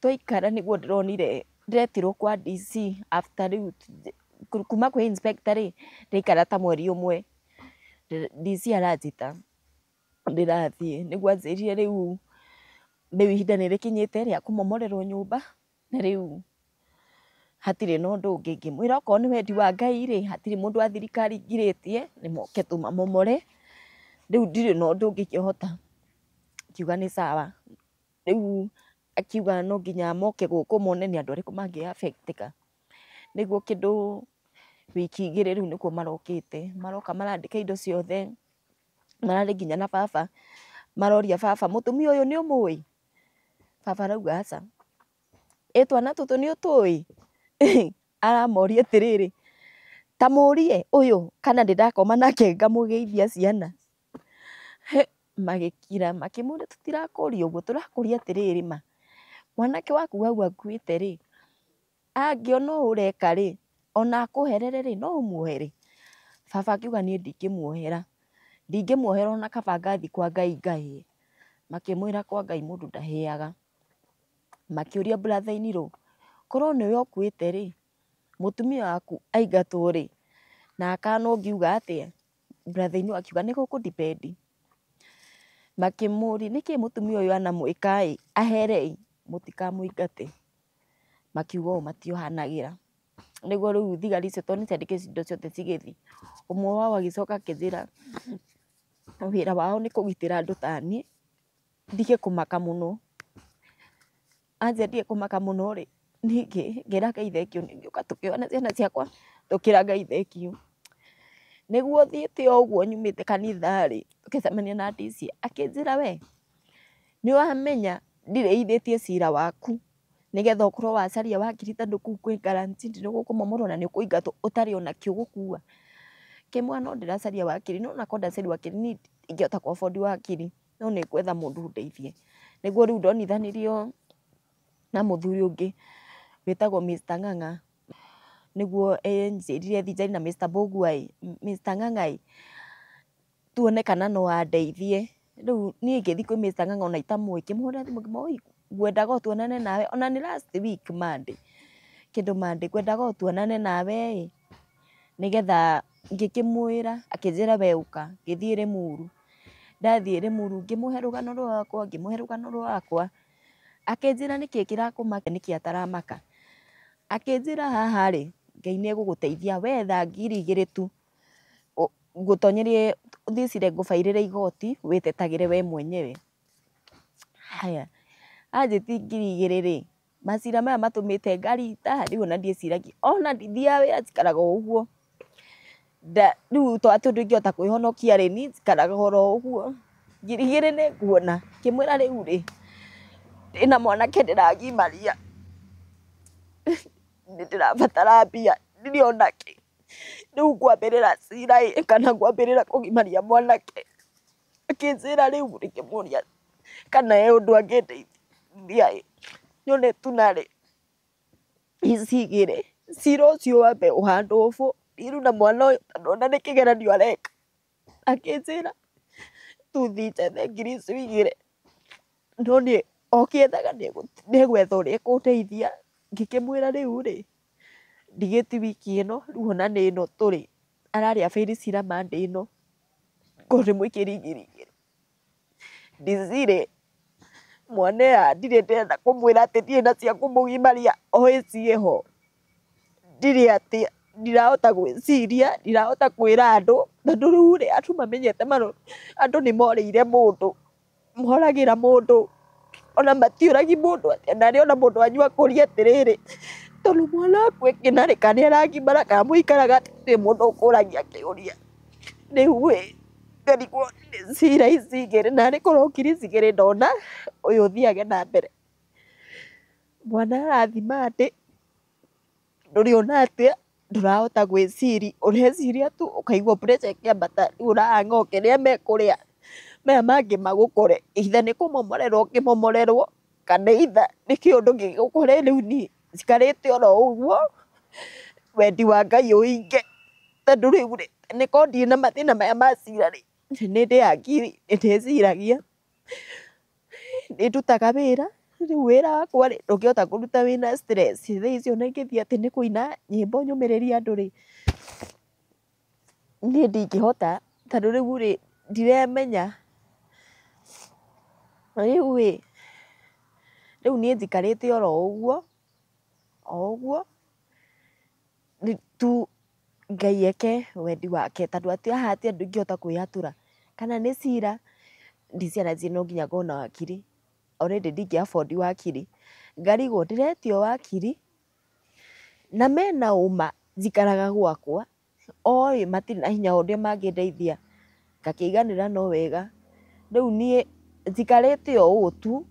twaikara nĩguo ndĩronire ndĩretirwo kwa DC after rĩu kuma kwĩ inspector rĩ ndaikara ta mweri ũmwe DC aranjĩta ndĩrathiĩ nĩguo anjĩrire rĩu rĩu ihinda nĩ rĩkinyĩte rĩa kũmomorerwo nyũmba na rĩu hatirĩ na ũndũ ũngĩ. Ngĩmwĩra okorwo nĩ wendi wa Ngai rĩ hatirĩ mũndũ wa thirikari ngirĩtie nĩ moke tũmamomore rĩu ndirĩ na ũndũ ũngĩ ingĩhota. Akiuga nĩ sawa. Rĩu akiuga no nginya moke gũkũ mone nĩ andũ arĩkũ mangĩ affect ĩka. Nĩguo kĩndũ wiki igĩrĩ rĩu nĩguo marokĩte maroka marandĩka indo ciothe mararĩ nginya na baba maroria baba mũtumia ũyũ nĩ ũmũĩ? Baba arauga aca. Ĩ twana tũtũ nĩ ũtũĩ? Aramoria atĩrĩrĩ ta mũrie ũyũ kana ndĩndakoma nake ngamũgeithia ciana. Magĩkira makĩmũria tũtirakũria ũguo tũrakũria atĩrĩrĩ ma mwanake waku hau akuĩte rĩ angĩona ũũ ũreka rĩ ona akũherere rĩ no ũmuohere? Baba akiuga niĩ ndingĩmuohera ndingĩmuohera ona kaba ngathiĩ kwa Ngai ngahĩe. Makĩmwĩra kwa Ngai mũndũ ndahĩaga. Makĩũria brother in law korwo nĩwe ũkuĩte rĩ mũtumia waku aingatwo rĩ na akana ũngiuga atĩa? Brother in law akiuga nĩ gũkũ depend. Makĩmũria nĩkĩ mũtumia ũyũ anamwĩka ĩ ahere ĩ mũtikamũingate. Makiuga ũũ matiohanagĩra. Nĩguo rĩu thigari icio tondũ nĩ ciandĩkĩte indo ciothe cigĩthiĩ ũmwe wao agĩcoka akĩnjĩra wĩra wao nĩ kũgitĩra andũ ta niĩ ndige kũmaka mũno. Anjia ndige kũmaka mũno rĩ niĩ ngĩra Ngai thengiũ ngĩũka tũkĩoya ciana ciakwa tũkĩra Ngai thengiũ. Nĩguo thiĩte o ũguo nyumĩte kanitha rĩ tũgĩcemania na DC akĩnjĩra we nĩ ũramenya ndirĩithĩtie cira waku nĩgetha ũkorwo wacaria wakiri tondũ kũu kwĩ guaranteed nĩ ũkũmomorwo na nĩ ũkũingatwo ũtarĩ ona kĩ ũgũkua. Ngĩmwĩra no ndĩracaria wakiri no onakorwo ndacaria wakiri niĩ ndingĩhota kũ afford wakiri no nĩ ngwetha mũndũ ũndeithie. Nĩguo rĩu ndonithanirio na mũthuri ũngĩ wĩtagwo Mr Ng'ang'a. Nĩguo njĩrire thinjani na Mr. Mbũgua ĩ, Mr. Ng'ang'a ĩ, tuone kana no andeithie. Rĩu niĩ ngĩthiĩ kwĩ Mr. Ng'ang'a ona itamũĩ, ngĩmũhũrĩra thimũ ngĩmwĩra oi ngwendaga o tuonane nawe, ona nĩ last week Monday, kĩndũ Monday, ngwendaga o tuonane nawe ĩ, nĩgetha ngĩkĩmwĩra, akĩnjĩra we ũka, ngĩthiĩ Rĩmuru. Ndathiĩ Rĩmuru ngĩmũhe rũgano rwakwa, ngĩmũhe rũgano rwakwa, akĩnjĩra nĩkĩ kĩrakũmakia, nĩkĩ ataramaka. Akĩnjĩra haha rĩ, Ngai nĩ egũgũteithia wetha 2,000 tu, ngũtonyerie ũthiĩ ngũbairĩre igoti wĩtetagĩre we mwenyewe. Haya, anjĩti 2,000 rĩ, macira maya matũmĩte ngarita, rĩu ona ndiĩciragia, ona ndithiaga wĩra njikaraga o ũguo. Rĩu to atĩ ũndũ ingĩhota kwĩhonokia rĩ, niĩ njikaraga oro ũguo. 2,000 nĩ nguona, ngĩmwĩra rĩu rĩ, ndĩna mwanake ndĩragimaria, nĩ ndĩrabatara mbia, ndirĩ ona kĩ. Rĩu ngwambĩrĩra cira ĩ, kana ngwambĩrĩra kũgimaria mwanake. Akĩnjĩra rĩu rĩ, ngĩmũria kana he ũndũ angĩndeithia ĩ, nyone tu narĩ ici igĩrĩ, cira ũcio wambe ũhandwo bũ, rĩu na mwana ũyũ tondũ ona nĩ kĩgeranio areka. Akĩnjĩra tu thiĩ njethe ngiri icio igĩrĩ, no niĩ o kĩethaga nĩ egwetha ũrĩa ekũndeithia. Ngĩkĩmwĩra rĩu rĩ, ndigĩti wiki ĩno, rĩu ona nĩ ĩno tũrĩ, ararĩ abairi cira Monday ĩno, korwo nĩ mũikĩrie 2,000. Ndicirĩ mwana aya ndirĩ ndĩrenda kũmwĩra atĩ ndirĩ na cia kũmũgimaria, oĩ ciĩho. Ndirĩ atĩ ndirahota gwĩciria, ndirahota kwĩra andũ, tondũ rĩu rĩ, andũ mamenyete andũ nĩ morĩire mũndũ, moragĩra mũndũ, ona matiũragi mũndũ atĩa, narĩ ona mũndũ wanyu akũria atĩrĩrĩ, tondũ mwana waku ekĩnarĩ nĩ aragimara kana mũikaraga atĩa, gũtirĩ mũndũ ũkũragia kĩũria. Rĩu ĩ, ngarigwo nĩ cira ici igĩrĩ, narĩ korwo ngiri ici igĩrĩ ndona, ũyũ ũthiage na mbere. Mwana arathiĩ Monday, ndũrĩ ona atĩa, ndũrahota gwĩciria, ũreciria tu ũkaigua pressure ĩkĩambata, rĩu ũrahang'a o kĩrĩa mekũrĩa, maya mangĩ magũkore, either nĩ kũmomorerwo ũkĩmomorerwo, kana either nĩ kĩũndũ gĩgũkore. Rĩu niĩ njikarĩte oro ũguo, wendi wa Ngai ũhinge, tondũ rĩu rĩ, nĩ korwo ndirĩ na mathĩna maya ma cira rĩ, nĩ ndĩaga ngiri, nĩ ndĩciragia, nĩ ndutaga wĩra, rĩu wĩra wakwa rĩ, ndũngĩhota kũruta wĩna stress. Thaa ici ona ingĩthiĩ atĩ nĩ kũina nyĩmbo nyũmĩrĩrie andũ rĩ, niĩ ndingĩhota, tondũ rĩu rĩ, ndiremenya. Rĩu ĩ, rĩu niĩ njikarĩte oro ũguo, o ũguo, tu Ngai eke wendi wake, tondũ atĩ haha ti andũ ingĩhota kwĩyatũra, kana nĩ cira, ndiciana no nginya ngorwo na wakiri, already ndingĩ afford wakiri. Ngarigwo ndĩretio wakiri, na mena ũma njikaraga gwakwa, oĩ matirĩ na hinya ũrĩa mangĩndeithia, ngakĩiganĩra no wega. Rĩu niĩ njikarĩte o ũũ tu,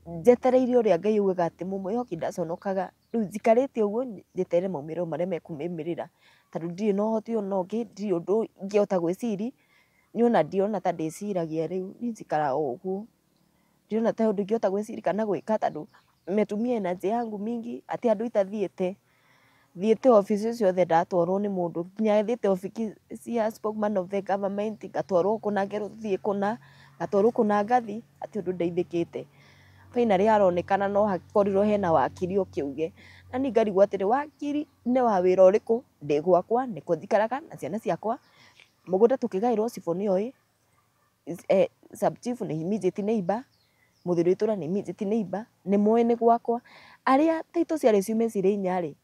njetereire ũrĩa Ngai augaga atĩ mũmwĩhoki ndaconokaga. Rĩu njikarĩte ũguo njetereire maumĩrĩro marĩa mekumĩrĩra, tondũ ndirĩ na ũhoti ona ũngĩ, ndirĩ ũndũ ingĩhota gwĩciria, niĩ ona ndirona ta ndĩciragia rĩu, niĩ njikaraga o ũguo. Ndirona ta ũndũ ingĩhota gwĩciria kana gwĩka tondũ nimetumia energy yangu mingi, atĩ andũ itathiĩte. Thiĩte obici ciothe ndatwarwo nĩ mũndũ, nginya thiĩte obici cia spokesman of the government, ngatwarwo kũna ngerwo thiĩ kũna, ngatwarwo kũna ngathi, hatirĩ ũndũ ndeithĩkĩte. Finally haronekana no hakorirwo hena wakiri ũkĩuge, na niĩ ngarigwo atĩrĩ, wakiri nĩ wa wĩra ũrĩkũ? Ndĩ gwakwa, nĩkuo njikaraga na ciana ciakwa, mũgũnda tũkĩgaĩrwo cibũ nĩoĩ, sub chief nĩ immediate neighbor, mũthuri wa itũra nĩ immediate neighbor, nĩ moĩ nĩ gwakwa. Arĩa taitũ ciarĩ ciume cirĩ inya rĩ,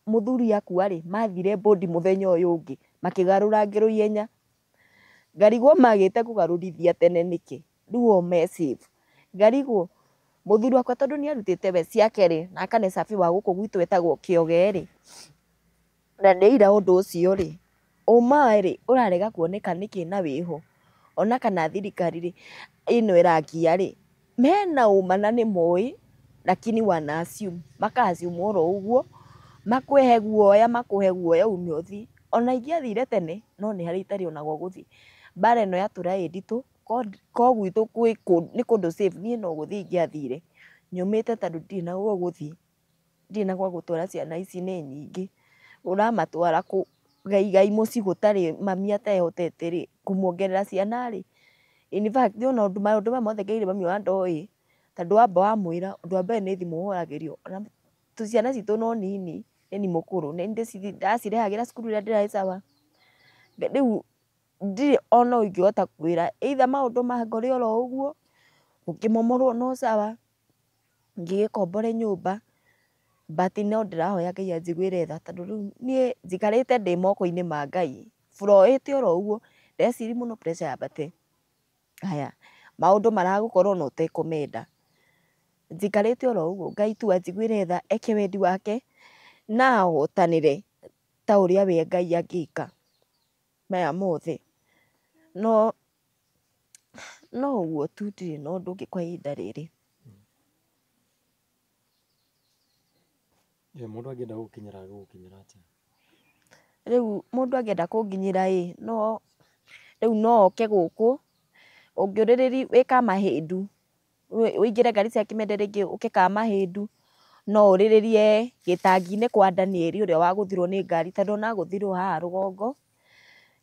mũthuri akua rĩ, mathire bodi mũthenya ũyũ ũngĩ, makĩgarũra ngero ihenya. Ngarigwo magĩte kũgarũrithia tene nĩkĩ, rĩu o me safe. Ngarigwo mũthuri wakwa tondũ nĩ arutĩte we ciake rĩ, na akane cabi wa gũkũ gwitũ etagwo Kĩoge rĩ, na nĩ aira ũndũ ũcio rĩ, ũma rĩ, ũrarega kuoneka nĩkĩ na wĩho. Ona kana thirikari rĩ, ĩno ĩrangia rĩ, mena ũma na nĩ moĩ, lakini wana assume, maka assume oro ũguo, makũhe guoya, makũhe guoya ume ũthiĩ. Ona ingĩathire tene, no nĩ harĩa itarĩ ona gwa gũthiĩ. Mbara ĩno yatũra ĩ nditũ, ko gwitũ nĩ kũndũ safe, niĩ no gũthiĩ ingĩathire. Nyũmĩte tondũ ndirĩ na gwa gũthiĩ, ndirĩ na gwa gũtwara ciana ici nĩ nyingĩ. Ũramatwara kũ gaigai mũciĩ gũtarĩ mami atehotete rĩ, kũmuongerera ciana rĩ, in fact ona ũndũ maũndũ maya mothe ngeire mami ona ndoĩ, tondũ wamba wamwĩra ũndũ wa mbere nĩ thimũ ũhũragĩrio, ona ciana citũ no nini, nĩ ni mũkũrũ, nĩ ndacirehagĩra cukuru rĩrĩa ndĩrarĩ sawa. Rĩu ndirĩ ona ingĩhota kwĩra either maũndũ mangore oro ũguo, gũkĩmomorwo no sawa, ngĩgĩkombore nyũmba, but no ndĩrahoya Ngai anjiguĩre tha tondũ rĩu niĩ njikarĩte ndĩ moko-inĩ ma Ngai, buroĩte oro ũguo, ndeciria mũno pressure yambate. Haya, maũndũ maragũkora ona ũtekũmenda. Njikarĩte oro ũguo, Ngai tu anjiguĩre tha, eke wendi wake, na ahotanĩre ta ũrĩa we Ngai angĩka maya mothe. No no ũguo tu ndirĩ na ũndũ ũngĩ kwa ihinda rĩrĩ. Mũndũ angĩenda gũgũkinyĩra agũgũkinyĩra atĩa? Rĩu mũndũ angĩenda kũnginyĩra ĩ, no rĩu no oke gũkũ, ũngĩũrĩrĩria wĩ Kamahĩndu, ũingĩre ngari cia Kĩmende rĩngĩ ũke Kamahĩndu, no ũrĩrĩrie gĩtangi-inĩ kwa Daniel ũrĩa wagũthirwo nĩ ngari tondũ ona agũthirwo haha rũgongo,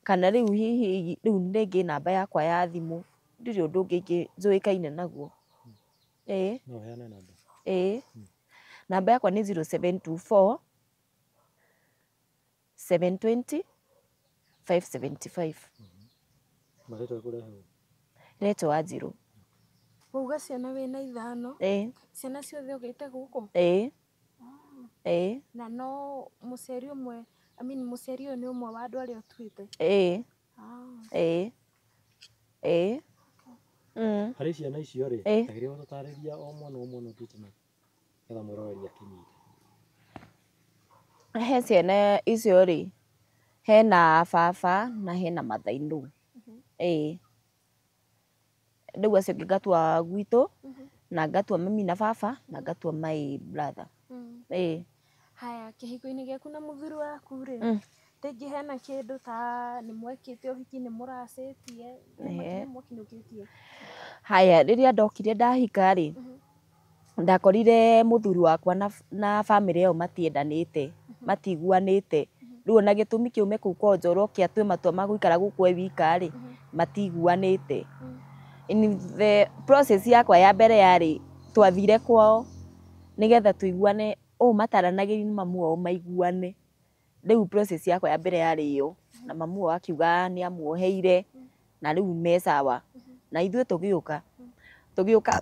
kana rĩu hihi rĩu rĩngĩ namba yakwa ya thimũ, ndirĩ ũndũ ũngĩ njũĩkaine naguo. Ĩĩ. No ũheane namba? Ĩĩ. Namba yakwa nĩ 0724 720 575. Marĩtwa ĩkũrehe? Retwo Wanjirũ. Wauga ciana wĩna ithano? Ĩĩ. Ciana ciothe ũgĩte gũkũ? Ĩĩ. Ĩĩ. Na no mũciari ũmwe, I mean mũciari ũyũ nĩ ũmwe wa andũ arĩa ũtuĩte? Ĩĩ. Ĩĩ. Ĩĩ. Harĩ ciana icio rĩ, Ĩĩ. agĩrĩirwo gũtarĩria o mwana o mwana ũtuĩte na nĩgetha mwĩroreri akĩnyite. He ciana icio rĩ, hena baba na hena mathainũ. Ĩĩ. Rĩu acio angĩ ngatua gwitũ, na ngatua mami na baba, na ngatua my brother. Ĩĩ. Haya, kĩhiko-inĩ gĩaku na mũthuri waku rĩ, rĩngĩ hena kĩndũ ta nĩ mwekĩte ũhiki, nĩ mũracĩtie, nĩ mwakinyũkĩtie? Haya, rĩrĩa ndokire ndahika rĩ, ndakorire mũthuri wakwa na bamĩrĩ ĩyo matiendanĩte, matiguanĩte. Rĩu ona gĩtũmi kĩu me kũu kwao Njoro kĩa atue matua ma gũikara gũkũ e wika rĩ, matiguanĩte. In the process yakwa ya mbere yarĩ, twathire kwao nĩgetha tũiguane, ũũ mataranagĩria na mamu wao maiguane. Rĩu process yakwa ya mbere yarĩ ĩyo, na mamu wao akiuga nĩ amuoheire, na rĩu me sawa. Na ithuĩ tũgĩũka, tũgĩũka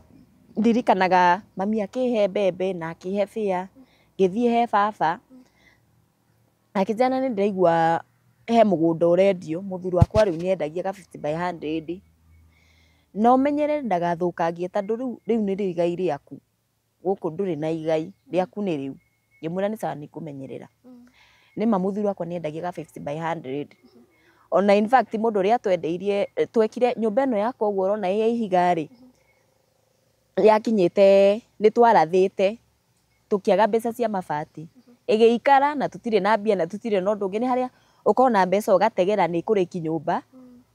ndirikanaga mami akĩhe mbembe na akĩhe bĩa, ngĩthiĩ he baba, akĩnjĩra nĩ ndĩraigua he mũgũnda ũrendio, mũthuri wakwa rĩu nĩ endagia ga 50 by 100. Na ũmenyerere ndagathũkangie tondũ rĩu rĩu nĩrĩo igai rĩaku, gũkũ ndũrĩ na igai, rĩaku nĩ rĩu. Ngĩmwĩra nĩ sawa nĩngũmenyerera. Nĩma mũthuri wakwa nĩ endagia ga 50 by 100. Ona in fact mũndũ ũrĩa atwendeirie, twekire nyũmba ĩno yakwa ũguo ũrona ĩ ya ihiga rĩ, yakinyĩte nĩ twarathĩte, tũkĩaga mbeca cia mabati. Ĩgĩikara na tũtirĩ na mbia na tũtirĩ na ũndũ ũngĩ, nĩ harĩa ũkona mbeca ũgategera nĩ ĩkũrĩki nyũmba,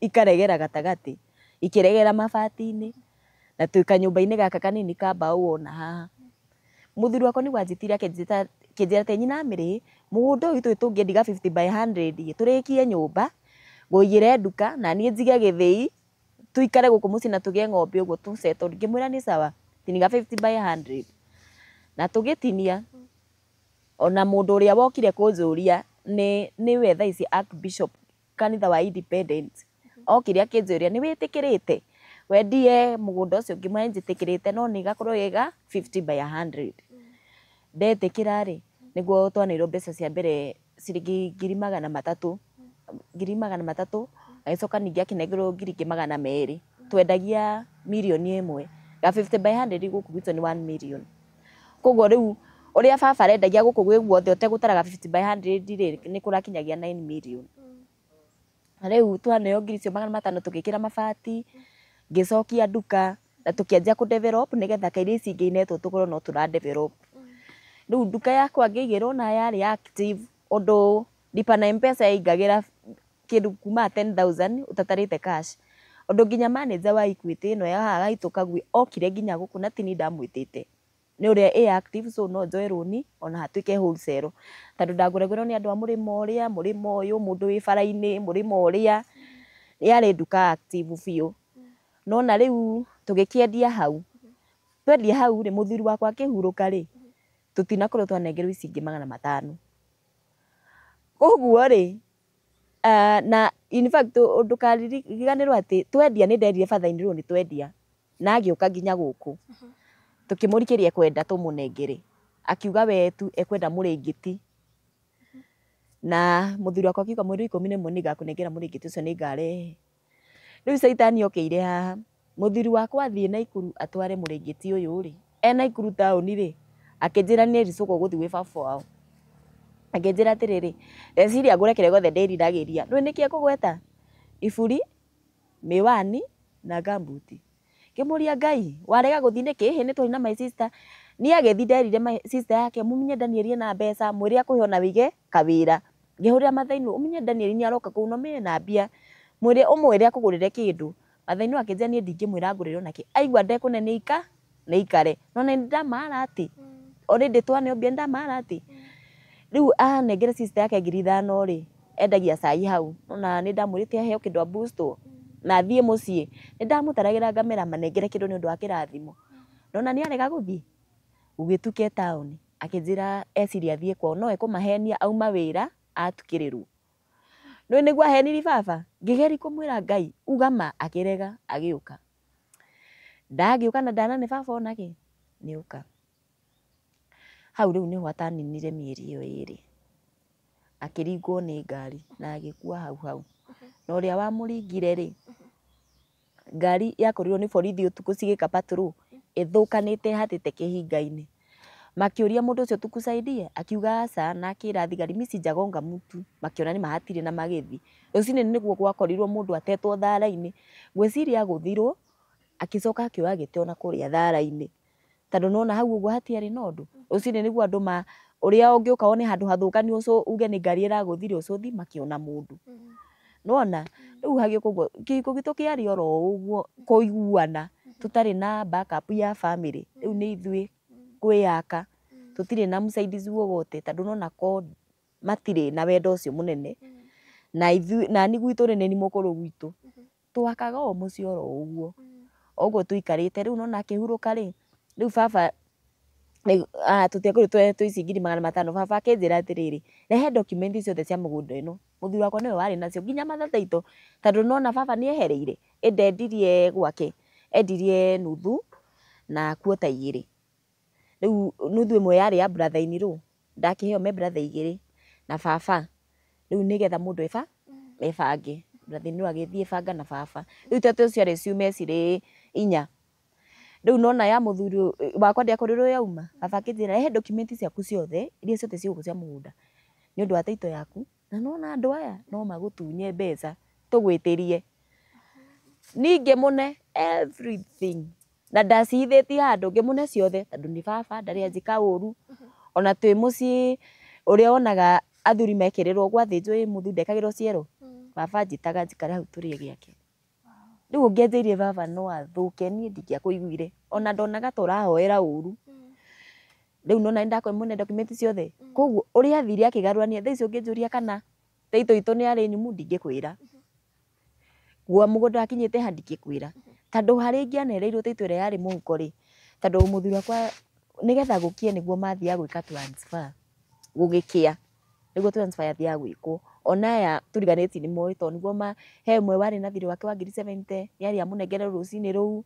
ikaregera gatagatĩ, ikĩregera mabati-inĩ, na twĩ kanyũmba-inĩ gaka kanini ka mbaũ wona haha. Mũthuri wakwa nĩguo anjĩtire akĩnjĩra atĩ nyina Mĩrĩ, mũgũnda ũyũ ithuĩ tũngĩendia ga 50 by 100 tũrĩkie nyũmba, ngũigĩre nduka na niĩ njige gĩthĩi, tuikare gũkũ mũciĩ na tũgĩe ng'ombe ũguo tũ settle. Ngĩmwĩra nĩ sawa, tinia ga 50 by 100. Na tũgĩtinia, ona mũndũ ũrĩa wokire kũnjũria nĩwe thaa ici Archbishop kanitha wa Independent, okire akĩnjũria nĩ wĩtĩkĩrĩte wendie mũgũnda ũcio? Ngĩmwĩra nĩnjĩtĩkĩrĩte no nĩ gakorwo ge ga 50 by 100. Ndetĩkĩra rĩ, nĩguo twaneirwo mbeca cia mbere ciringi 300,000, 300,000, agĩcoka ningĩ akĩnengerwo 200,000. Twendagia 1 million. Ga 50 by 100 gũkũ gwitũ nĩ 1 million. Koguo rĩu ũrĩa baba arendagia gũkũ gwĩ guothe ũtegũtara ga 50 by 100 rĩ, nĩ kũrakinyagia 9 million. Rĩu twaneo ngiri icio 500 tũgĩkĩra mabati, ngĩcokia nduka na tũkĩanjia kũ develop nĩgetha kairĩ ici ingĩ inetwo tũkorwo no tũra develop. Rĩu nduka yakwa ngĩigĩrwo na yarĩ active ũndũ lipa na M-Pesa yaingagĩra kĩndũ kuma 10,000 ũtatarĩte cash. Ũndũ nginya manager wa Equity ĩno ya haha haitũ Kagui okire nginya gũkũ na ti niĩ ndamwĩtĩte. Nĩ ũrĩa ĩ active so no njoe rũni ona hatuĩke wholesale. Tondũ ndagũragĩrwo nĩ andũ a mũrĩmo ũrĩa, mũrĩmo ũyũ, mũndũ wĩ bara-inĩ, mũrĩmo ũrĩa. Yarĩ nduka active biũ. No na rĩu tũgĩkĩendia hau. Twendia hau rĩ, mũthuri wakwa akĩhurũka rĩ, tũtinakorwo twanengerwo ici ingĩ 500. Koguo rĩ, na in fact ndũkariganĩrwo atĩ twendia nĩ nderire father-in-law nĩ twendia na agĩũka nginya gũkũ. Tũkĩmũrikĩria ekwenda tũmũnengere. Akiuga we tu ekwenda mũrĩngĩti. Na mũthuri wakwa akiuga mweri wa 11 nĩngakũnengera mũrĩngĩti ũcio nĩngarehe. Rĩu caitani okĩire haha. Mũthuri wakwa athiĩ Naikuru atware mũrĩngĩti ũyũ rĩ, e Naikuru taũni rĩ, akĩnjĩra nĩ ericũkwo gũthiĩ gwĩ baba wao. Akĩnjĩra atĩrĩrĩ, reciria ngũre kĩrĩa gĩothe ndĩriragĩria. Ndũĩ nĩkĩ ekũgweta? Iburi, mĩwani na gambuti. Ngĩmũria Ngai, warega gũthiĩ nĩkĩ? Ĩhĩ nĩ twarĩ na my sister. Niĩ agĩthiĩ nderire my sister yake mũmenye Daniel ena mbeca, mwĩre akũhe ona wĩige kawĩra. Ngĩhũrĩra Mathainũ, ũmenye Daniel nĩ aroka kũu na ũmenye ena mbia. Mwĩre ũmwĩre akũgũrĩre kĩndũ. Mathainũ akĩnjĩra niĩ ndingĩmwĩra ngũrĩre onakĩ. Aigua ndekũne nĩ ikare. No nĩ ndamara atĩ. Already twaneo mbia ndamara atĩ. Rĩu anengere sister yake 5,000 rĩ, endagia cai hau. Nona nĩ ndamwĩrĩte aheo kĩndũ abustwo na athiĩ mũciĩ. Nĩ ndamũtaragĩra ngamera manengere kĩndũ nĩ ũndũ wa kĩrathimo. Nona nĩ arega gũthiĩ. Gũgĩtuka e taũni. Akĩnjĩra eciria athiĩ kwao no ekũmahenia auma wĩra atukĩrĩrwo. Nĩũĩ nĩguo ahenirie baba? Ngĩgeria kũmwĩra Ngai uga ma akĩrega agĩũka. Ndagĩũka na ndanane baba onake nĩũka. Hau rĩu nĩho ataninire mĩeri ĩyo ĩrĩ. Akĩringwo nĩ ngari na agĩkua hau hau. Na ũrĩa wamũringire rĩ, ngari yakorirwo nĩ borithi ũtukũ cigĩka patrol ĩthũkanĩte ĩhatĩte kĩhinga-inĩ. Makĩũria mũndũ ũcio tukusaidie, akiuga aca na akĩra thigari mi sijagonga mtu. Makĩona nĩ mahatire na magĩthiĩ. Rũcinĩ nĩguo gwakorirwo mũndũ atetwo thara-inĩ. Ngwĩciria agũthirwo akĩcoka akĩoya gĩtĩ ona kũrĩa thara-inĩ. Tondũ nĩwona hau ũguo hatiarĩ na ũndũ. Rũcinĩ nĩguo andũ ma ũrĩa ũngĩũka wone handũ hathũkanu uge nĩ ngari ĩragũthire ũcũthi makĩona mũndũ. Nĩwona? Rĩu hagĩũka ũguo kĩhiko gitũ kĩarĩ oro ũguo kũiguana tũtarĩ na backup ya family. Rĩu nĩ ithuĩ kwĩyaka. Tũtirĩ na mũsaidizi wowote tondũ nĩwona ko matirĩ na wendo ũcio mũnene. Na ithuĩ nani gwitũ rĩ nĩ mũkũrũ gwitũ. Twakaga o mũciĩ oro ũguo. O ũguo tũikarĩte rĩu nĩwona akĩhurũka rĩ, rĩu baba tũtiakorirwo tũhetwo ici 500,000. Baba akĩnjĩra atĩrĩrĩ, rehe document ciothe cia mũgũnda ĩno. Mũthuri wakwa nĩwe warĩ nacio nginya mathataitũ tondũ nĩwona baba nĩ ehereire. Ĩndendirie gwake, endirie nuthu na kuota 2. Rĩu nuthu ĩmwe yarĩ ya brother in law, ndakĩheo me brother 2 na baba. Rĩu nĩgetha mũndũ ebange. Brother in law agĩthiĩ banga na baba. Rĩu tatũ ciarĩ ciume cirĩ 4. Rĩu nona ya mũthuri wakwa ndĩakorirwo yauma. Baba akĩnjĩra rehe document ciaku ciothe iria ciothe ciĩ gũkũ cia mũgũnda nĩ ũndũ wa title yaku. Na nĩwona andũ aya no magũtunye mbeca tũgwĩtĩrie. Niĩ ngĩmũne everything. Na ndacihithĩtie handũ ngĩmũne ciothe tondũ nĩ baba ndarĩ anjĩka ũru. Ona twĩ mũciĩ ũrĩa wonaga athuri mekĩrĩrwo gwathĩnjwo ĩ mũthuri ndekagĩrwo ciero. Baba anjĩtaga njikare hau tũrĩe gĩake. Rĩu ũngĩanjĩrire baba no athũke niĩ ndingĩakũiguire. Ona ndonaga ta ũrahoera ũru. Rĩu nĩwona nĩndakũmũne document ciothe. Koguo ũrĩa athire akĩgarũrania thaa ici ũngĩnjũria kana title itũ nĩ yarĩ nyumu ndingĩkwĩra. Gwa mũgũnda wakinyĩte ha ndingĩkwĩra. Tondũ harĩa ingĩanereirwo title ĩrĩa yarĩ mũhuko rĩ, tondũ mũthuri wakwa nĩgetha gũkie nĩguo mathiaga gwĩka transfer. Gũgĩkĩa nĩguo transfer yathiaga gwĩkwo. Ona aya tũriganĩtie nĩ moĩ tondũ nĩguo he ũmwe warĩ na thirĩ wake wa 70,000 nĩarĩ amũnengere rũcinĩ rũu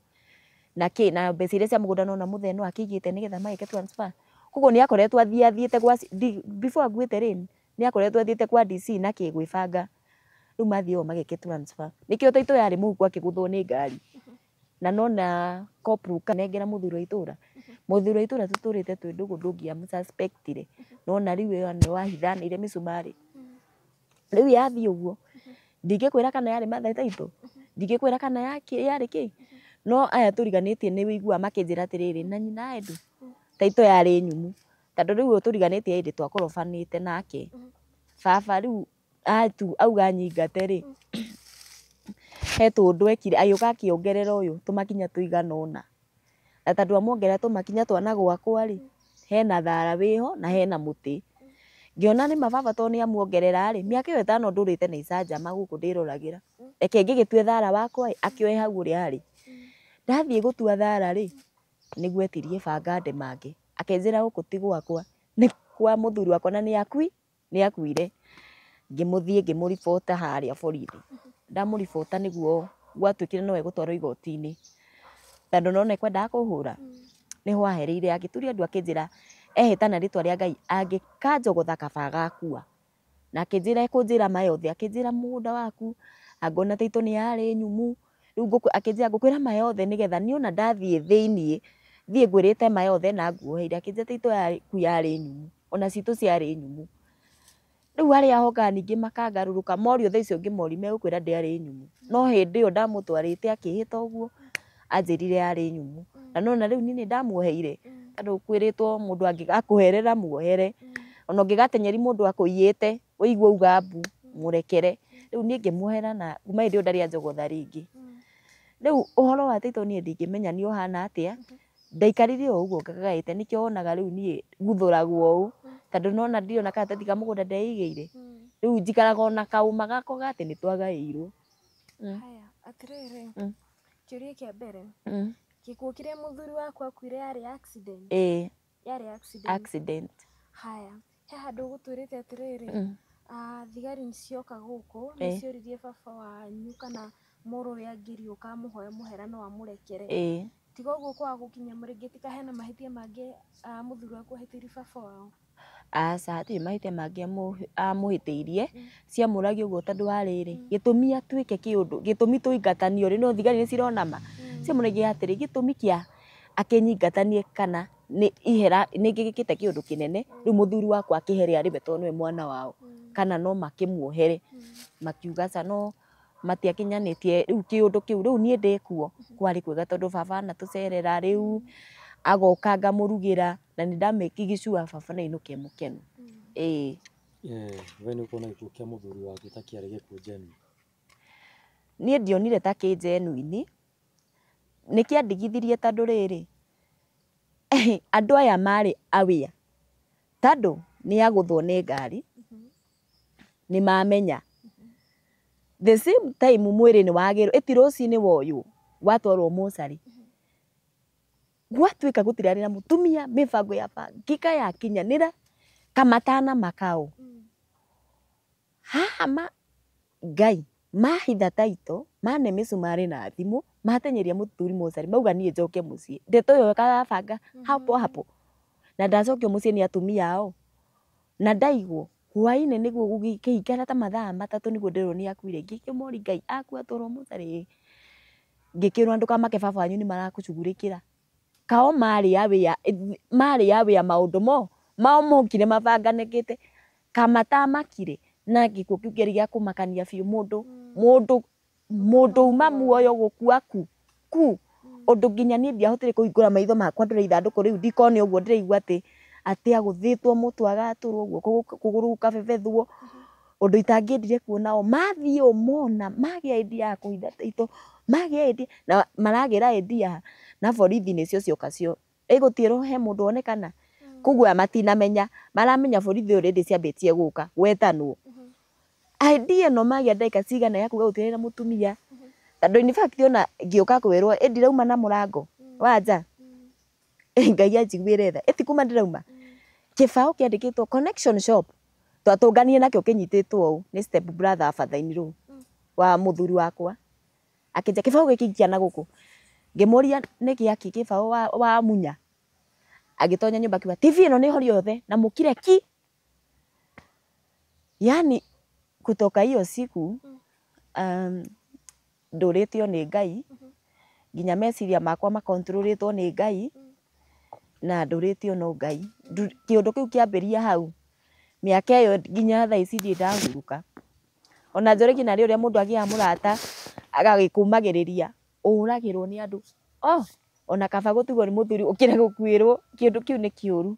na kĩ na mbeca iria cia mũgũnda nona mũthee no akĩigĩte nĩgetha magĩke transfer. Koguo nĩ akoretwo athiĩ athiĩte gwa before akuĩte rĩ, nĩ akoretwo athiĩte kwa DC na kĩ gwĩbanga. Rĩu mathiĩ o magĩke transfer. Nĩkĩo title yarĩ mũhuko akĩgũthwo nĩ ngari. Na nona corporal nengera mũthuri wa itũra. Mũthuri wa itũra tũtũrĩte twĩ ndũgũ ndũngĩamũ suspectire. Nona rĩu ĩyo nĩwe wahithanĩire mĩcumarĩ. Rĩu yathiĩ ũguo ndingĩkwĩra kana yarĩ mother title, ndingĩkwĩra kana yarĩ kĩ. No aya tũriganĩtie nĩ wĩiguaga makĩnjĩra atĩrĩrĩ na nyina Edu title yarĩ nyumu. Tondũ rĩu ũyũ tũriganĩtie hĩndĩ twakorobanĩte nake. Baba rĩu auga nyingate rĩ, he tũndũ ekire agĩũka akĩongerera ũyũ tũmakinya tũigana ũna. Na tondũ amuongerera tũmakinya twana gwakwa rĩ, hena thara wĩho na hena mũtĩ. Ngĩona nĩ ma baba tondũ nĩ amuongerera rĩ, mĩaka ĩyo 5 ndũrĩte na icanjama gũkũ ndĩroragĩra. Reke ngĩgĩtue thara wakwa ĩ, akĩoe hau ũrĩa arĩ. Ndathiĩ gũtua thara rĩ, nĩguo etirie banga ndemange. Akĩnjĩra gũkũ ti gwakwa, nĩ kwa mũthuri wakwa na nĩ akuire. Ngĩmũthiĩ ngĩmũribota harĩa borithi. Ndamũribota nĩguo gwatuĩkire no egũtwarwo igoti-inĩ. Tondũ nona ekwendaga kũhũra. Nĩho ahereire agĩturia andũ akĩnjĩra ehĩta na rĩtwa rĩa Ngai angĩkanjogotha kaba agakua. Na akĩnjĩra ekũnjĩra ma yothe, akĩnjĩra mũgũnda waku angona taitũ nĩ yarĩ nyumu. Rĩu akĩnjĩra ngũkwĩra ma yothe nĩgetha niĩ ona ndathiĩ thĩiniĩ thiĩ ngwĩrĩte ma yothe na nguoheire. Akĩnjĩra taitũ yaku yarĩ nyumu ona citũ ciarĩ nyumu. Rĩu arĩa hokaga ningĩ makangarũrũka morio thaa icio ngĩmoria megũkwĩra ndĩarĩ nyumu. No hĩndĩ ĩyo ndamũtwarĩte akĩhĩta ũguo anjĩrire yarĩ nyumu. Na nona rĩu niĩ nĩ ndamuoheire tondũ kwĩrĩtwo mũndũ angĩgakũherera muohere. Ona ũngĩgatenyeri mũndũ akũiyĩte ũigue auga mbu mũrekere. Rĩu niĩ ngĩmuohera na kuma hĩndĩ ĩyo ndarĩ anjogotha rĩngĩ. Rĩu ũhoro wa taitũ niĩ ndingĩmenya nĩ ũhana atĩa. Ndaikarire o ũguo ngagaĩte nĩkĩo wonaga rĩu niĩ nguthũragwo ũũ tondũ nona ndirĩ ona karatathi ka mũgũnda ndeigĩire. Rĩu njikaraga ona kaũma gakwa ga atĩ nĩ twagaĩirwo. Haya, atĩrĩrĩ, kĩũria kĩa mbere, gĩkuũ kĩrĩa mũthuri waku akuire yarĩ accident? Ĩĩ. Yarĩ accident. Accident. Haya, he handũ ũgũtwĩrĩte atĩrĩrĩ, thigari nĩ cioka gũkũ, nĩ cioririe baba wanyu kana mũrũwe angĩriũka amũhoe mũhera no amũrekere. Ĩĩ. Tiga ũguo kwaga gũkinya mũrĩngĩ tika hena mahĩtia mangĩ mũthuri waku ahĩtĩirie baba wao? Aca, hatirĩ mahĩtia mangĩ amũhĩtĩirie. Ciamũragia ũguo tondũ wa rĩrĩ, gĩtũmi atuĩke kĩũndũ, gĩtũmi tũingatanio rĩ, no thigari nĩ cirona ma. Ciamũragia atĩrĩ, gĩtũmi kĩa akĩnyingatanie kana nĩ ihera nĩ ngĩgĩkĩte kĩũndũ kĩnene, rĩu mũthuri wakwa akĩhere arĩ we tondũ nĩwe mwana wao, kana no makĩmuohere. Makiuga aca no matiakinyanĩtie rĩu kĩũndũ kĩu. Rĩu niĩ ndĩkuo kwarĩ kwega tondũ baba anatũcerera rĩu agoka ngamũrugĩra na nĩ ndamĩkigi sure baba nĩ ainũke mũkenu. Ĩĩ. We nĩ ũkuona gĩkuũ kĩa mũthuri waku ta kĩarĩ gĩkuũ genuine? Niĩ ndionire ta kĩ genuine. Nĩ kĩandigithirie tondũ rĩrĩ, andũ aya marĩ aware tondũ nĩ agũthwo nĩ ngari, nĩ mamenya. The same time mwĩrĩ nĩ wagĩrwo, ĩti rũcinĩ woywo watwarwo mocarĩ. Gwatuĩka gũtirarĩ na mũtumia, mĩbango yabangĩka yakinyanĩra kamatana makao. Haha ma Ngai mahitha taito mane mĩcumarĩ na thimũ matenyeria mũthuri mocarĩ mauga niĩ njoke mũciĩ. Ndeto ĩyo karabanga hapo hapo. Na ndacokio mũciĩ nĩ atumia ao. Na ndaigwo hwainĩ nĩguo gũgĩkĩikara ta mathaa 3 nĩguo ndĩrwo nĩ akuire. Ngĩkĩmũria Ngai akua atwarwo mocarĩ. Ngĩkĩrwo ndũkamake baba wanyu nĩ marakũcugurĩkĩra. Kao marĩ aware maũndũ mo mao mokire mabanganĩkĩte kamatamakire na gĩkuũ kĩu kĩarĩ gĩa kũmakania biũ. Mũndũ uma muoyo gũkua ku ku ũndũ nginya niĩ ndiahotire kũhingũra maitho makwa ndore ithandũkũ rĩu ndikone ũguo ndĩraigua atĩ agũthĩtwo mũtwe agatũrwo guoko kũgũrũ gũkabebethwo ũndũ itangĩendire kuona o mathiĩ o mona magĩa idea ya kũhitha taitũ magĩa idea na maragĩra idea na borithi nĩcio cioka cio ĩgũtiĩrwo he mũndũ wonekana. Koguo aya matinamenya, maramenya borithi already ciambĩtie gũka gwetanwo. Idea ĩno magĩa ndagĩka cigana ya kuga gũtirĩ na mũtumia. Tondũ in fact ona ngĩũka kwĩrwo ĩ ndirauma na mũrango wa nja. Ngai anjiguĩre tha, ĩti kuma ndĩrauma. Kĩbaũ kĩandĩkĩtwo connection shop twatũnganire nakĩo kĩnyitĩtwo ũũ nĩ step brother father in law wa mũthuri wakwa. Akĩnjĩra kĩbaũ gĩkĩ ikia na gũkũ. Ngĩmũria nĩ gĩakĩ kĩbaũ wa munya. Agĩtonya nyũmba akiuga TV ĩno nĩ horio yothe na mũkire ki. Yani kutoka hiyo siku ndũrĩtio nĩ Ngai nginya meciria makwa makontrolĩtwo nĩ Ngai na ndũrĩtio no Ngai. Kĩũndũ kĩu kĩambĩria hau mĩaka ĩyo nginya thaa ici ndirĩ ndahurũka. Ona njũrĩ nginya rĩ ũrĩa mũndũ agĩaga mũrata agagĩkũmagĩrĩria ũragĩrwo nĩ andũ. Oh, ona kaba gũtigwo nĩ mũthuri ũkĩra gũkuĩrwo kĩũndũ kĩu nĩ kĩũru.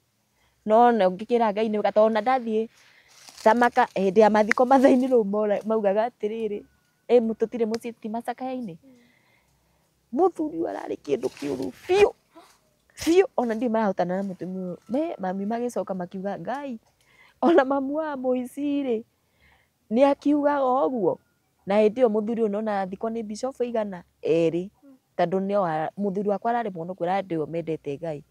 No ona ũngĩkĩra Ngai nĩ wega tondũ ona ndathiĩ Samaka hĩndĩ ya mathiko mathaa-inĩ rĩu maugaga atĩrĩrĩ, ĩ tũtirĩ mũciĩ ti macakaya-inĩ. Mũthuri ũyũ ararĩ kĩndũ kĩũru biũ. Biũ ona ndiũĩ marahotana na mũtumia ũyũ. Me mami magĩcoka makiuga Ngai ona mamu wa mũici rĩ nĩ akiugaga ũguo. Na hĩndĩ ĩyo mũthuri ũyũ nona athikwo nĩ bishop igana erĩ tondũ nĩo mũthuri wakwa ararĩ mũhonoku ararĩ o mendete Ngai.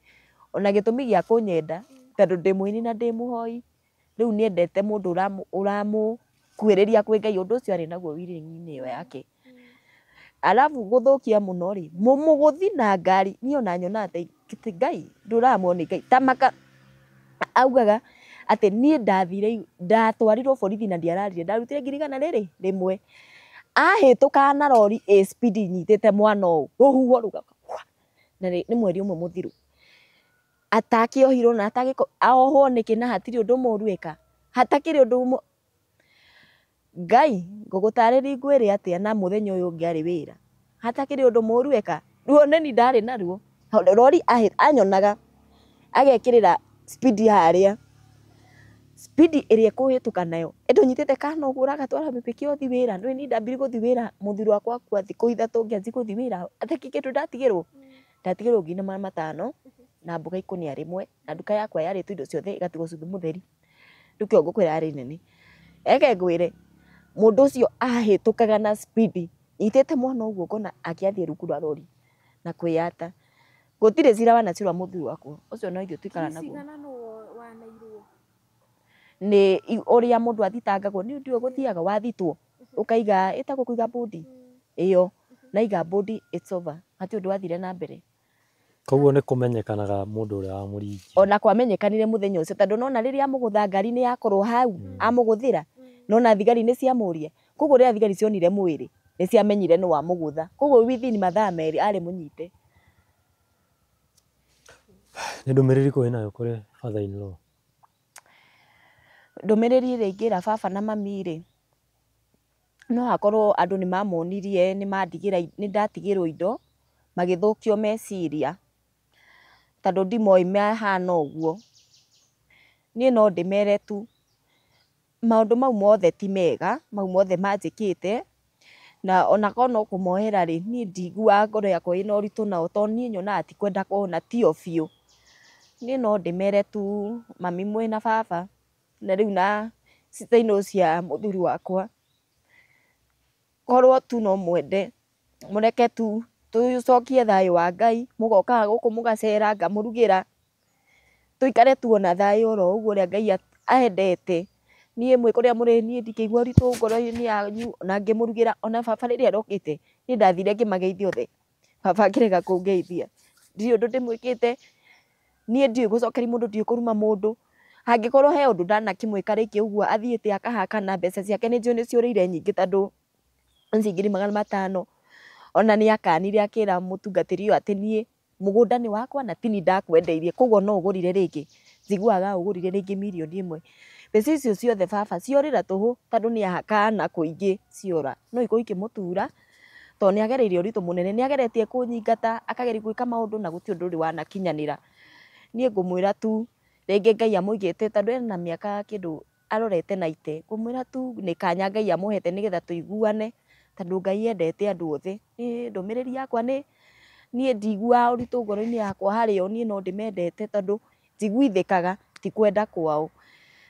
Ona gĩtũmi gĩa kũnyenda tondũ ndĩ mũini na ndĩ mũhoi rĩu nĩendete mũndũ ũramũkuhĩrĩria kwĩ Ngai ũndũ ũcio arĩ naguo willing-inĩ ĩyo yake. Arabu gũthũkia mũno rĩ mũmũgũthi na ngari niĩ ona nyonaga ta Ngai ndũramwo nĩ Ngai ta maka augaga atĩ niĩ ndathire ndatwarirwo borithi na ndiararire ndarutire ngiri igana rĩrĩ rĩmwe ahĩtũkaga na rori ĩ speed nyitĩte mwana ũũ rũhuho rũgoka na nĩ mweri ũmwe mũthiru atakĩohirwo na atagĩko ohwo nĩkĩ na hatirĩ ũndũ mũru eka hatakĩrĩ ũndũ Ngai ngũgũtarĩria ngwĩre atĩa na mũthenya ũyũ ũngĩ arĩ wĩra hatakĩrĩ ũndũ mũru eka ruo nĩni ndarĩ naruo rori anyonaga agekĩrĩra speed harĩa speed ĩrĩa ĩkũhĩtũka nayo ĩndũ nyitĩte kana ũguo ũragatwara mĩpĩkĩ ũthi wĩra nĩũĩ niĩ ndambire gũthiĩ wĩra mũthuri wakwa akua thikũ ithatũ ngĩanjia gũthiĩ wĩra atakĩ kĩndũ ndatigĩrwo ndatigĩrwo ngiri magana matano na mboga ikũnia rĩmwe na nduka yakwa yarĩtwo indo ciothe ĩgatigwo cumbĩ mũtheri rĩu kĩo ngũkwĩra yarĩ nene eke ngwĩre mũndũ ũcio ahĩtũkaga na speed nyitĩte mwana ũguo ngona akĩathiĩ rungu rwa rori na kwĩyata gũtirĩ cira wanacirwo mũthuri wakwa ũcio no ithuĩ tũikara naguo. Cigana nũ wanairwo? Nĩ ũrĩa mũndũ athitangagwo nĩ ũndũ gũthiaga wathitwo ũkaiga ĩtagwo kũiga bũndi ĩyo naiga bũndi it's over hatirĩ ũndũ wathire na mbere. Koguo nĩ kũmenyekanaga mũndũ ũrĩa wamũringia. Ona kwamenyekanire mũthenya ũcio tondũ nona rĩrĩa amũgũtha ngari nĩ yakorwo hau amũgũthĩra nona thigari nĩ ciamũria koguo rĩrĩa thigari cionire mwĩrĩ nĩ ciamenyire nĩ wamũgũtha koguo within mathaa merĩ arĩ mũnyite. Nĩ ndũmĩrĩri ĩrĩkũ wĩnayo kũrĩ father in law? Ndũmĩrĩri ĩrĩa ingĩra baba na mami rĩ no akorwo andũ nĩ mamonirie nĩ mandigĩra nĩ ndatigĩrwo indo magĩthũkio meciria tondũ ndimoĩ mahana ũguo. Niĩ no ndĩmere tu maũndũ mau mothe ti mega mau mothe manjĩkĩte na ona korwo no kũmohera rĩ niĩ ndiguaga ngoro yakwa ĩna ũritũ nao tondũ niĩ nyonaga ti kwenda kwao na tio biũ. Niĩ no ndĩmere tu mami mwĩna baba na rĩu na sister-in-law cia mũthuri wakwa korwo tu no mwende mũreke tu tũcokie thayũ wa Ngai mũgokaga gũkũ mũgacera ngamũrugĩra tũikare tu ona thayũ oro ũguo ũrĩa Ngai endete. Niĩ mwĩ kũrĩa mũrĩ niĩ ndingĩigua ũritũ ngoro-inĩ yanyu ona ngĩmũrugĩra ona baba rĩrĩa arokĩte niĩ ndathire ngĩmageithia othe baba akĩrega kũngeithia ndirĩ ũndũ ndĩmwĩkĩte niĩ ndiũĩ gũcokeria mũndũ ndiũĩ kũruma mũndũ angĩkorwo he ũndũ ndanakĩmwĩka rĩngĩ ũguo athiĩte akahakana mbeca ciake nĩ njũĩ nĩ ciũrĩire nyingĩ tondũ nĩ ngiri magana matano ona nĩ akanire akĩra mũtungatĩri ũyũ atĩ niĩ mũgũnda nĩ wakwa na tini ndakwendeirie koguo no ũgũrire rĩngĩ njiguaga ũgũrire rĩngĩ mirioni ĩmwe mbeca icio ciothe baba ciorĩra tũhũ tondũ nĩ ahakana kũingĩ ciora no ikorwo ikĩmũtura tondũ nĩ agereire ũritũ mũnene nĩ ageretie kũnyingata akageria gwĩka maũndũ na gũtirĩ ũndũ ũrĩ wanakinyanĩra. Niĩ ngũmwĩra tu rĩngĩ Ngai amũigĩte tondũ ena mĩaka kĩndũ arorete na ite ngũmwĩra tu nĩ kanya Ngai amũhete nĩgetha tũiguane tondũ Ngai endete andũ othe. Niĩ ndũmĩrĩri yakwa nĩ niĩ ndiguaga ũritũ ngoro-inĩ yakwa harĩo niĩ no ndĩmendete tondũ njiguithĩkaga ti kwenda kwao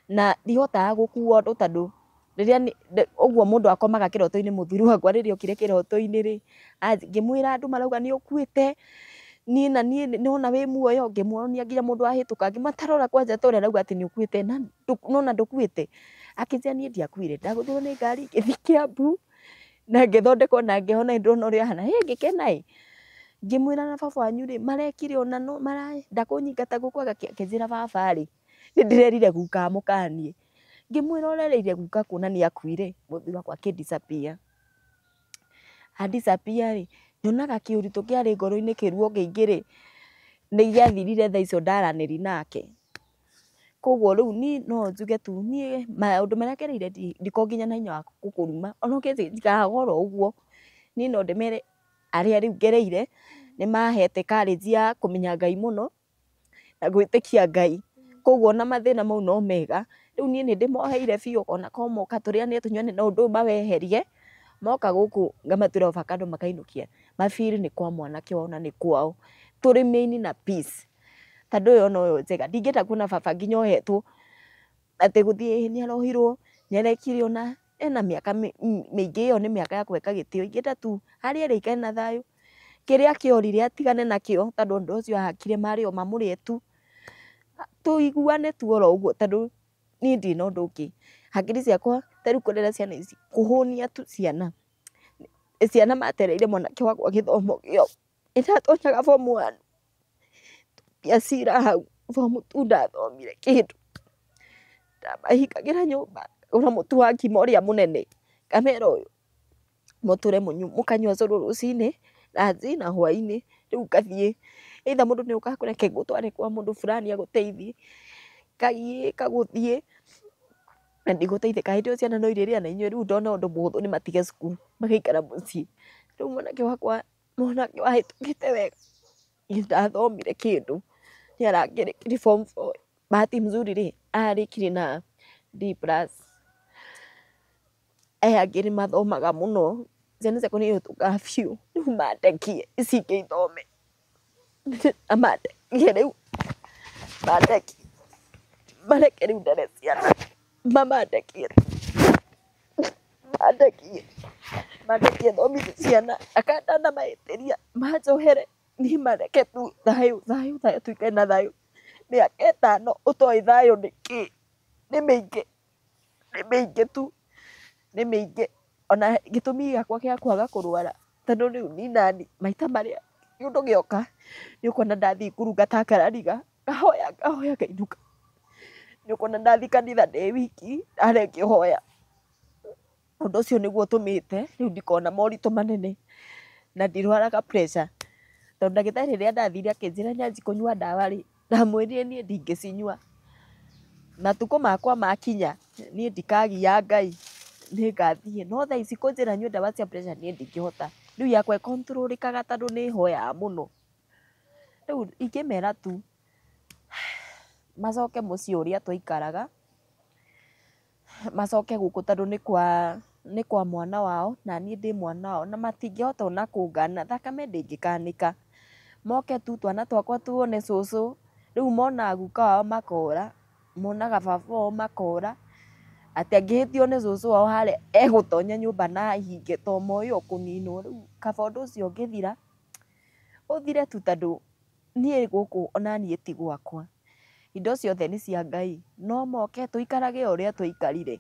na ndihotaga gũkua ũndũ tondũ rĩrĩa ũguo mũndũ akomaga kĩroto-inĩ mũthuri wakwa rĩrĩa okire kĩroto-inĩ rĩ ngĩmwĩra andũ marauga nĩ ũkuĩte niĩ na niĩ nona wĩ muoyo ngĩmuonia nginya mũndũ ahĩtũka ngĩmwĩra ta rora kwanja ta ũrĩa arauga atĩ nĩ ũkuĩte na nona ndũkuĩte akĩnjĩra niĩ ndiakuire ndagũthirwo nĩ ngari ngĩthiĩ Kiambu na ngĩthondekwo na ngĩhona ndĩrona ũrĩa ahana hĩ ngĩkena ĩ ngĩmwĩra na baba wanyu rĩ marekire ona no marenda kũnyingata gũkũ akĩnjĩra baba rĩ nĩ ndĩrerire guka amũkanie ngĩmwĩra ũrereire guka kuona nĩ akuire mũthuri wakwa akĩ disappear a disappear rĩ nyonaga kĩũritũ kĩarĩ ngoro-inĩ kĩruo kĩingĩ rĩ nĩ gĩathirire thaa icio ndaranĩri nake. Koguo rĩu niĩ no njuge tu niĩ maũndũ marĩa ngereire ndikoragwo nginya na hinya wa gũkũruma ona ũngĩnjĩra njikaraga oro ũguo. Niĩ no ndĩmere arĩa rĩu ngereire nĩ mahete courage ya kũmenya Ngai mũno na gwĩtĩkia Ngai koguo ona mathĩna mau no mega rĩu niĩ nĩ ndĩmoheire biũ ona korwo moka tũrĩane tũnyuane na ũndũ ũyũ maweherie moka gũkũ ngamatuĩra avocado makainũkia ma feel nĩ kwa mwanake wao na nĩ kwao tũrĩ main na peace. Tondũ ĩyo noyo njega. Ndingĩenda kuona baba nginya ohetwo atĩ gũthiĩ nĩ arohirwo, nĩ arekire ũna, ena mĩaka mĩingĩ, ĩyo nĩ mĩaka ya kũheka gĩtĩo. Ingĩenda tu harĩa arĩ aikare na thayũ, kĩrĩa kĩorire atigane nakĩo tondũ ũndũ ũcio ahakire marĩ o mamũrĩe tu. Tũiguane tu oro ũguo tondũ niĩ ndirĩ na ũndũ ũngĩ. Hakiri ciakwa ta rĩu kũrera ciana ici, kũhũnia tu ciana. Ciana matereire mwanake wakwa gĩthomo gĩo. Nĩndatonyaga form one, mbia cira hau, form two ndathomire kĩndũ. Ndamahingagĩra nyũmba, ngagũra mũtu wa ngima ũrĩa mũnene, ngamera ũyũ mũtũre mũkanyua cũrũ rũcinĩ, ranji na hwaĩ-inĩ. Rĩu ngathiĩ, either mũndũ nĩ ũkaga kũreke ngũtware kwa mũndũ fulani agũteithie, ngagiĩka gũthiĩ na ndigũteithĩka. Hĩndĩ ĩyo ciana no irĩrĩa na inyuĩ, rĩu ndona ũndũ mũhũthũ nĩ matige cukuru magaikara mũciĩ. Rĩu mwanake wakwa, mwanake wahĩtũkĩte wega, ndathomire kĩndũ, nĩ arakĩrĩkirie form four. Bahati mzuri rĩ, ararĩkirie na D plus. Aya angĩ nĩ mathomaga mũno, ciana ciakwa nĩ ihĩtũkaga biũ, rĩu mandekie ici ingĩ ithome. Na mandekie rĩu, mandekie, mareke rĩu ndere ciana, mamandekie, mandekie, mandekie thomithie ciana, na kana ndanamahĩtĩria manjohere, niĩ mareke tu thayũ, thayũ, thayũ, tuikare na thayũ. Mĩaka ĩtano ũtoĩ thayũ nĩ kĩ, nĩ mĩingĩ, nĩ mĩingĩ tu, nĩ mĩingĩ. Ona gĩtũmi gĩakwa gĩa kwaga kũrwara tondũ rĩu ni nani maita marĩa kĩũndũ gĩoka nĩ ũkuona ndathiĩ ngurunga ta karariga, ngahoya ngahoya ngainũka. Nĩ ũkuona ndathiĩ kanitha ndĩ wiki ndarĩa ngĩhoya. Ũndũ ũcio nĩguo ũtũmĩte rĩu ndikorwo na moritũ manene na ndirwaraga pressure. Tondũ ndagĩtarĩ rĩrĩa ndathire akĩnjĩra nyanjie kũnyua ndawa rĩ, ndamwĩrire niĩ ndingĩcinyua. Matukũ makwa makinya niĩ ndikagia Ngai, nĩngathiĩ. No thaa ici kũnjĩra nyue ndawa cia pressure niĩ ndingĩhota. Rĩu yakwa ĩkontrolĩkaga tondũ nĩ hoyaga mũno. Rĩu ingĩmera tu macoke mũciĩ ũrĩa twaikaraga, macoke gũkũ tondũ nĩ kwa mwana wao na niĩ ndĩ mwana wao na matingĩhota ona kũngana, thakame ndĩngĩkanĩka. Moke tu twana twakwa tuone cũcũ, rĩu monaga guka wao makora, monaga baba wao makora, atĩ angĩhĩtio nĩ cũcũ wao harĩa egũtonya nyũmba na ahinge to moĩ ũkũninwo. Rĩu kaba ũndũ ũcio ũngĩthira, ũthire tu tondũ niĩ gũkũ ona niĩ ti gwakwa. Indo ciothe nĩ cia Ngai, no moke tũikarage o ũrĩa twaikarire.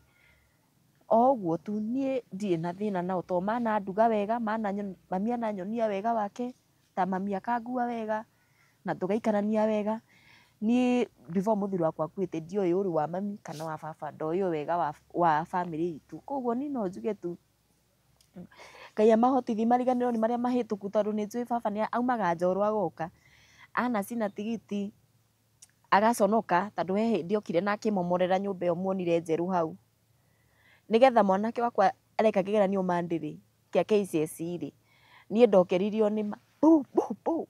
O ũguo tu, niĩ ndirĩ na thĩna nao tondũ mananduga wega, mami ananyonia wega wake, ta mami akangua wega na tũgaikarania wega. Niĩ before mũthuri wakwa akuĩte ndioĩ ũru wa mami kana wa baba, ndoĩ o wega wa bamĩrĩ itũ. Koguo niĩ no njuge tu Ngai amahotithie mariganĩrwo nĩ marĩa mahĩtũku tondũ nĩ njũĩ baba nĩ aumaga njorua agoka, anacina tigiti agaconoka tondũ he hĩndĩ okire na akĩmomorera nyũmba ĩyo muonire njerũ hau. Nĩgetha mwanake wakwa areka kĩgeranio Monday rĩ, kĩa KCSE rĩ, niĩ ndokĩririo nĩ bu bu bu.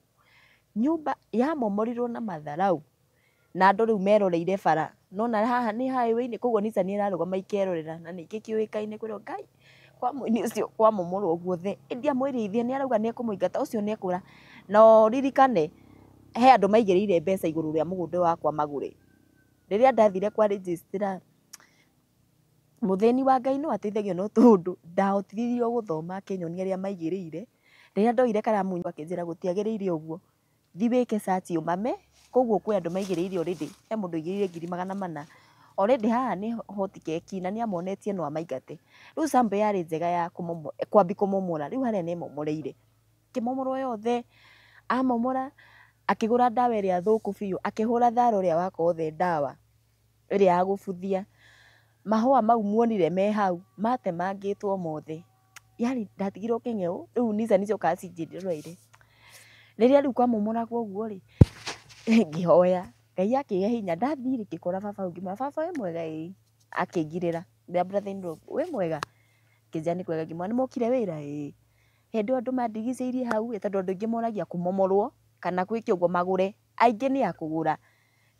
Nyũmba yamomorirwo na matharau na andũ rĩu meroreire bara. Nona haha nĩ highway-inĩ koguo Nissan ĩrarũgama ikerorera na ningĩ kĩũĩkaine kwĩrwo Ngai kwa mũini ũcio kwamomorwo guothe. Ĩndĩ amwĩrĩithia nĩ arauga nĩ ekũmũingata ũcio nĩ ekũra. Na ũririkane he andũ maigĩrĩire mbeca igũrũ rĩa mũgũnda ũyũ wakwa magũre. Rĩrĩa ndathire kwa registrar, mũthĩni wa Ngai no ateithagio no tũndũ ndahotithirio gũthoma akĩnyonia arĩa maigĩrĩire. Rĩrĩa ndoire karamu akĩnjĩra gũtiagĩrĩire ũguo, thiĩ wĩke search ũmame. Koguo kwĩ andũ maigĩrĩire already, he mũndũ ũigĩrĩire 400,000. Already haha nĩ hot cake na nĩ amonetie no amaingate. Rĩu sample yarĩ njega ya kwambi kũmomora, rĩu harĩa nĩ ĩmomoreire. Ĩkĩmomorwo yothe, amomora akĩgũra ndawa ĩrĩa thũku biũ, akĩhũra thara ũrĩa wakwa wothe ndawa ĩrĩa ya gũbuthia. Mahũa mau muonire me hau matemangĩtwo mothe. Yani ndatigirwo kĩng'eũ, rĩu Nissan ciokaga cinjĩroreire. Rĩrĩa rĩu kwamomoragwo ũguo rĩ, ngĩhoya Ngai akĩhe hinya, ndathiĩ ngĩkora baba hau ngĩmwĩra baba wĩ mwega? Ĩĩ. Akĩngirĩra, ngĩmwĩra brother in law wĩ mwega? Akĩnjĩra nĩ kwega, ngĩmwĩra nĩ mwokire wĩra? Ĩĩ. Hĩndĩ ĩyo andũ mandigicĩirie hau ĩ, tondũ andũ aingĩ moragia kũmomorwo kana gwĩke ũguo magũre, aingĩ nĩ a kũgũra.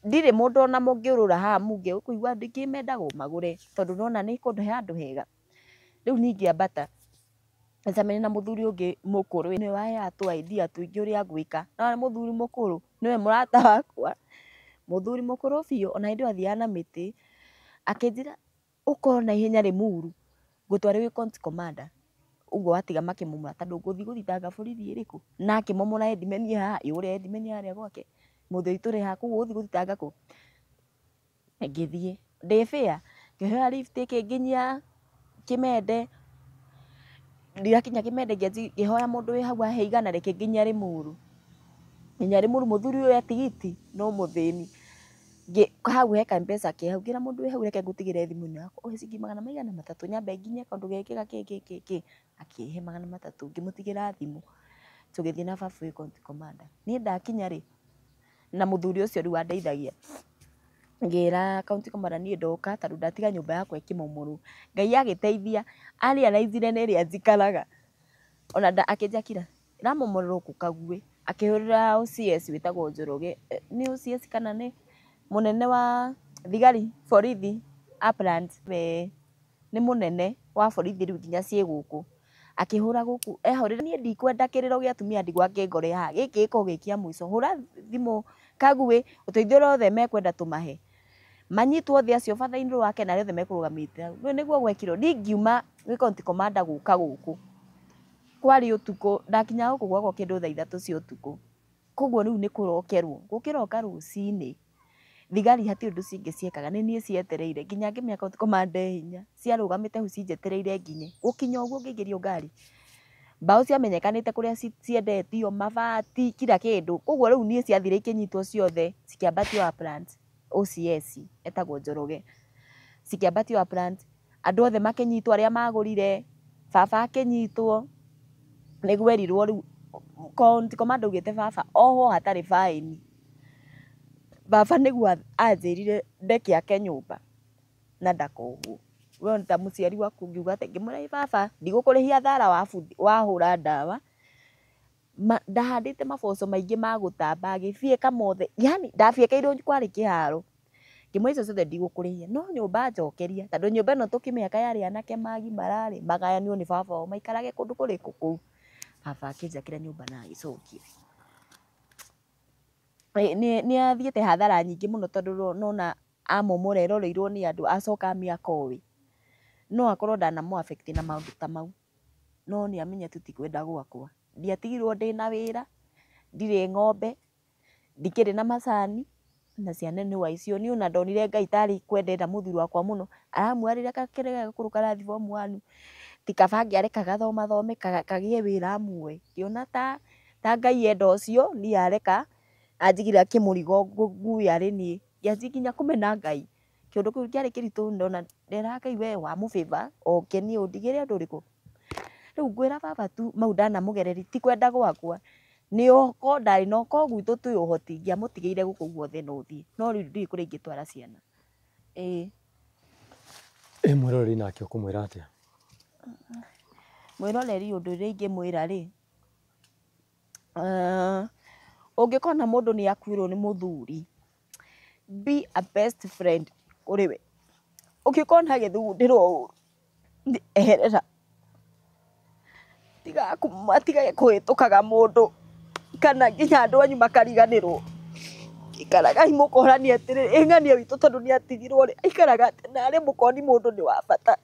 Ndirĩ mũndũ ona mũngĩũrũra haha muge ũkũigua andũ aingĩ mendaga magũre tondũ nĩwona nĩ kũndũ he handũ hega. Rĩu niĩ ngĩambata Nĩcemania na mũthuri ũngĩ mũkũrũ nĩwe waheaga tũ idea tũingĩ ũrĩa ngwĩka. No mũthuri mũkũrũ nĩwe mũrata wakwa, mũthuri mũkũrũ biũ, ona hĩndĩ ĩyo athiaga na mĩtĩ, akĩnjĩra ũkorwo na ihenya Rĩmuru ngũtware gwĩ county commander ũguo watiga makĩmomora tondũ ngũthiĩ gũthitanga borithi ĩrĩkũ na akĩmomora headman haha ĩ ũrĩa headman harĩa gwake mũthĩ witũ rĩ haha koguo ũgũthiĩ gũthitanga kũ. Ngĩthiĩ ndĩ fair ngĩheo lift ĩkĩnginyia Kĩmende, ndirakinya Kĩmende ngĩhoya mũndũ wĩ hau ahe igana rĩkĩnginyia Rĩmuru. Nginya Rĩmuru mũthuri ũyũ e tigiti no mũthĩni. Hau he ka-Mpesa ke hau ngĩra mũndũ wĩ hau reke ngũtigĩre thimũ ĩno yakwa ũhe ciringi magana maigana matatũ nyambe nginye kaũndũ geke gakĩ kĩ kĩ kĩ akĩhe magana matatũ ngĩmũtigĩra thimũ tũgĩthiĩ na baba wĩ county commander. Niĩ ndakinya rĩ na mũthuri ũcio rĩu wandeithagia ngĩra county commander niĩ ndoka tondũ ndatiga nyũmba yakwa ĩkĩmomorwo. Ngai agĩteithia a realize ire nĩ ĩrĩa njikaraga ona akĩnjakĩra ĩramomorerwo kũ Kaguĩ akĩhũrĩra OCS wĩtagwo Njoroge, nĩ OCS kana nĩ mũnene wa thigari borithi Uplands we nĩ mũnene wa borithi rĩu nginya ciĩ gũkũ akĩhũra gũkũ ehũrĩra niĩ ndikwenda kĩrĩro gĩa atumia ndigwa kĩngore haha gĩkĩ gĩkorwo gĩ kĩa mũico hũra thimũ Kaguĩ ũteithio ũrĩa wothe mekwenda tũmahe manyitwo othe acio batha-inĩ wake na arĩa othe mekũrũgamĩte hau. Rĩu nĩguo gwekirwo niĩ ngiuma gwĩ county commander gũka gũkũ kwarĩ ũtukũ ndakinya gũkũ gwakwa kĩndũ thaa ithatũ cia ũtukũ koguo rĩu nĩ kũrokerwo gũkĩroka rũcinĩ thigari hatirĩ ũndũ cingĩ ciekaga nĩ niĩ cietereire nginya ngĩmenya county commander e hinya ciarũgamĩte hau cinjetereire nginye gũkinya ũguo ngĩingĩrio ngari mbaũ ciamenyekanĩte kũrĩa ciendetio mabati kila kĩndũ koguo rĩu niĩ ciathire ikĩnyitwo ciothe cikĩambatio Uplands OCS etagwo Njoroge cikĩambatio Uplands andũ othe makĩnyitwo arĩa magũrire baba akĩnyitwo nĩ gwerirwo rĩu county commander augĩte baba ohwo hatarĩ baĩni. Baba nĩguo anjĩrire ndeke ake nyũmba na ndakohwo. We ta mũciari waku ũngiuga atĩa? Ngĩmwĩra ĩ baba ndigũkũrĩhia thara wahũra ndawa. Ndahandĩte maboco maingĩ ma gũtamba agĩbiĩka mothe, yani ndabiĩkĩirwo kwarĩ kĩharo. Ngĩmwĩra icio ciothe ndigũkũrĩhia no nyũmba njokeria tondũ nyũmba ĩno tũkĩmĩaka yarĩ anake magimara rĩ magayanio nĩ baba wao maikarage kũndũ kũrĩkũ kũu. Baba akĩnjakĩra nyũmba na agĩcokia. Nĩ athiĩte hathara nyingĩ mũno tondũ nona amomora eroreirwo nĩ andũ acoka amĩaka ũĩ no akorwo ndanamũ affect na maũndũ ta mau no nĩ amenya tu ti kwenda gwakwa. Ndiatigirwo ndĩna wĩra, ndirĩ ng'ombe, ndikĩrĩ na macani na ciana nĩ waicio. Niĩ ona ndonire Ngai tarĩ kwenda enda mũthuri wakwa mũno aramwarĩra kĩrĩa gakũrũ karathiĩ form one ti kaba angĩareka gathomathome kagĩe wĩra amuoe. Ngĩona ta Ngai enda ũcio niĩ areka anjigĩra kĩmũrigo ngue arĩ niĩ. Ngĩanjia nginya kũmena Ngai. Kĩũndũ kĩu kĩarĩ kĩritũ ndona nderaga Ngai we wamũ favour oke niĩ ũndigĩre ũndũ ũrĩkũ. Rĩu ngwĩra baba tu mau ndanamũgereria ti kwenda gwakwa nĩ oko ndarĩ na oko gwitũ twĩ ũhoti ingĩamũtigĩire gũkũ guothe no ũthiĩ no rĩu ndiũĩ kũrĩa ingĩtwara ciana. Ĩĩ. Ĩ mwĩroreri nake ũkũmwĩra atĩa? Mwĩroreri ũndũ ũrĩa ingĩmwĩra rĩ, ũngĩkona mũndũ nĩ akuĩrwo nĩ mũthuri, be a best friend kũrĩ we. Ũngĩkona agĩthugundĩrwo ũru, eherera. Matigage kũhĩtũkaga mũndũ kana nginya andũ anyu makariganĩrwo. Ikaragai mũkorania atĩrĩrĩ, ĩ ng'ania witũ tondũ nĩ atigirwo rĩ, aikaraga atĩa narĩ mũkoni mũndũ nĩ wa bata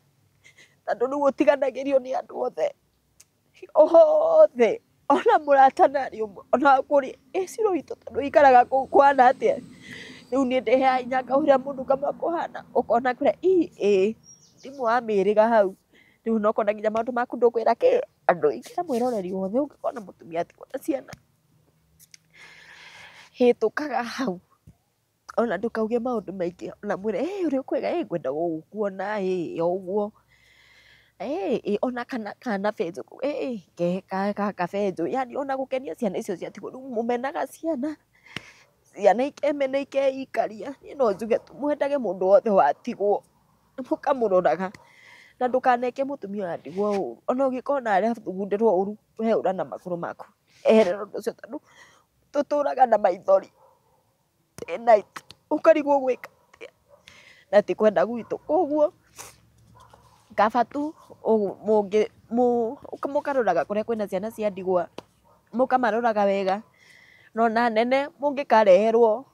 tondũ rĩu ũtiganagĩrio nĩ andũ othe othe ona mũrata narĩ ũmwe ona kũrĩ ĩ Ciro witũ tondũ aikaraga kũu kũhana atĩa. Rĩu niĩ ndĩheaga hinya ngahũrĩra mũndũ ngamwĩra kũhana ũkona kũrĩa ĩ ndimũ wa mĩhĩrĩga hau rĩu na ũkona nginya maũndũ maku ndũkwĩra kĩ andũ aingĩ na mwĩroreri wothe ũngĩkona mũtumia atigwo na ciana hĩtũkaga hau ona ndũkauge maũndũ maingĩ ona mwĩre ĩ ũrĩ kwega ĩ ngwenda gũgũkuona ĩ o ũguo ĩ ona kana kana benjũ ĩ gaka benjũ yani ona gũkenia ciana icio ciatigwo rĩu mũmenaga ciana ciana ikemena ikeikaria. Niĩ no njuge tu mwendage mũndũ wothe watigwo mũkamũroraga na ndũkaneke mũtumia wa ndigwa ũru ona ũngĩkona arathugundĩrwo ũru we ũra na magũrũ maku eherera ũndũ ũcio tondũ tũtũraga na maithori day night ũkarigwo gwĩka atĩa na ti kwenda gwitũ. Koguo kaba tu Mũkaroraga kũrĩa kwĩna ciana cia ndigwa, mũkamaroraga wega. No na nene mũngĩkareherwo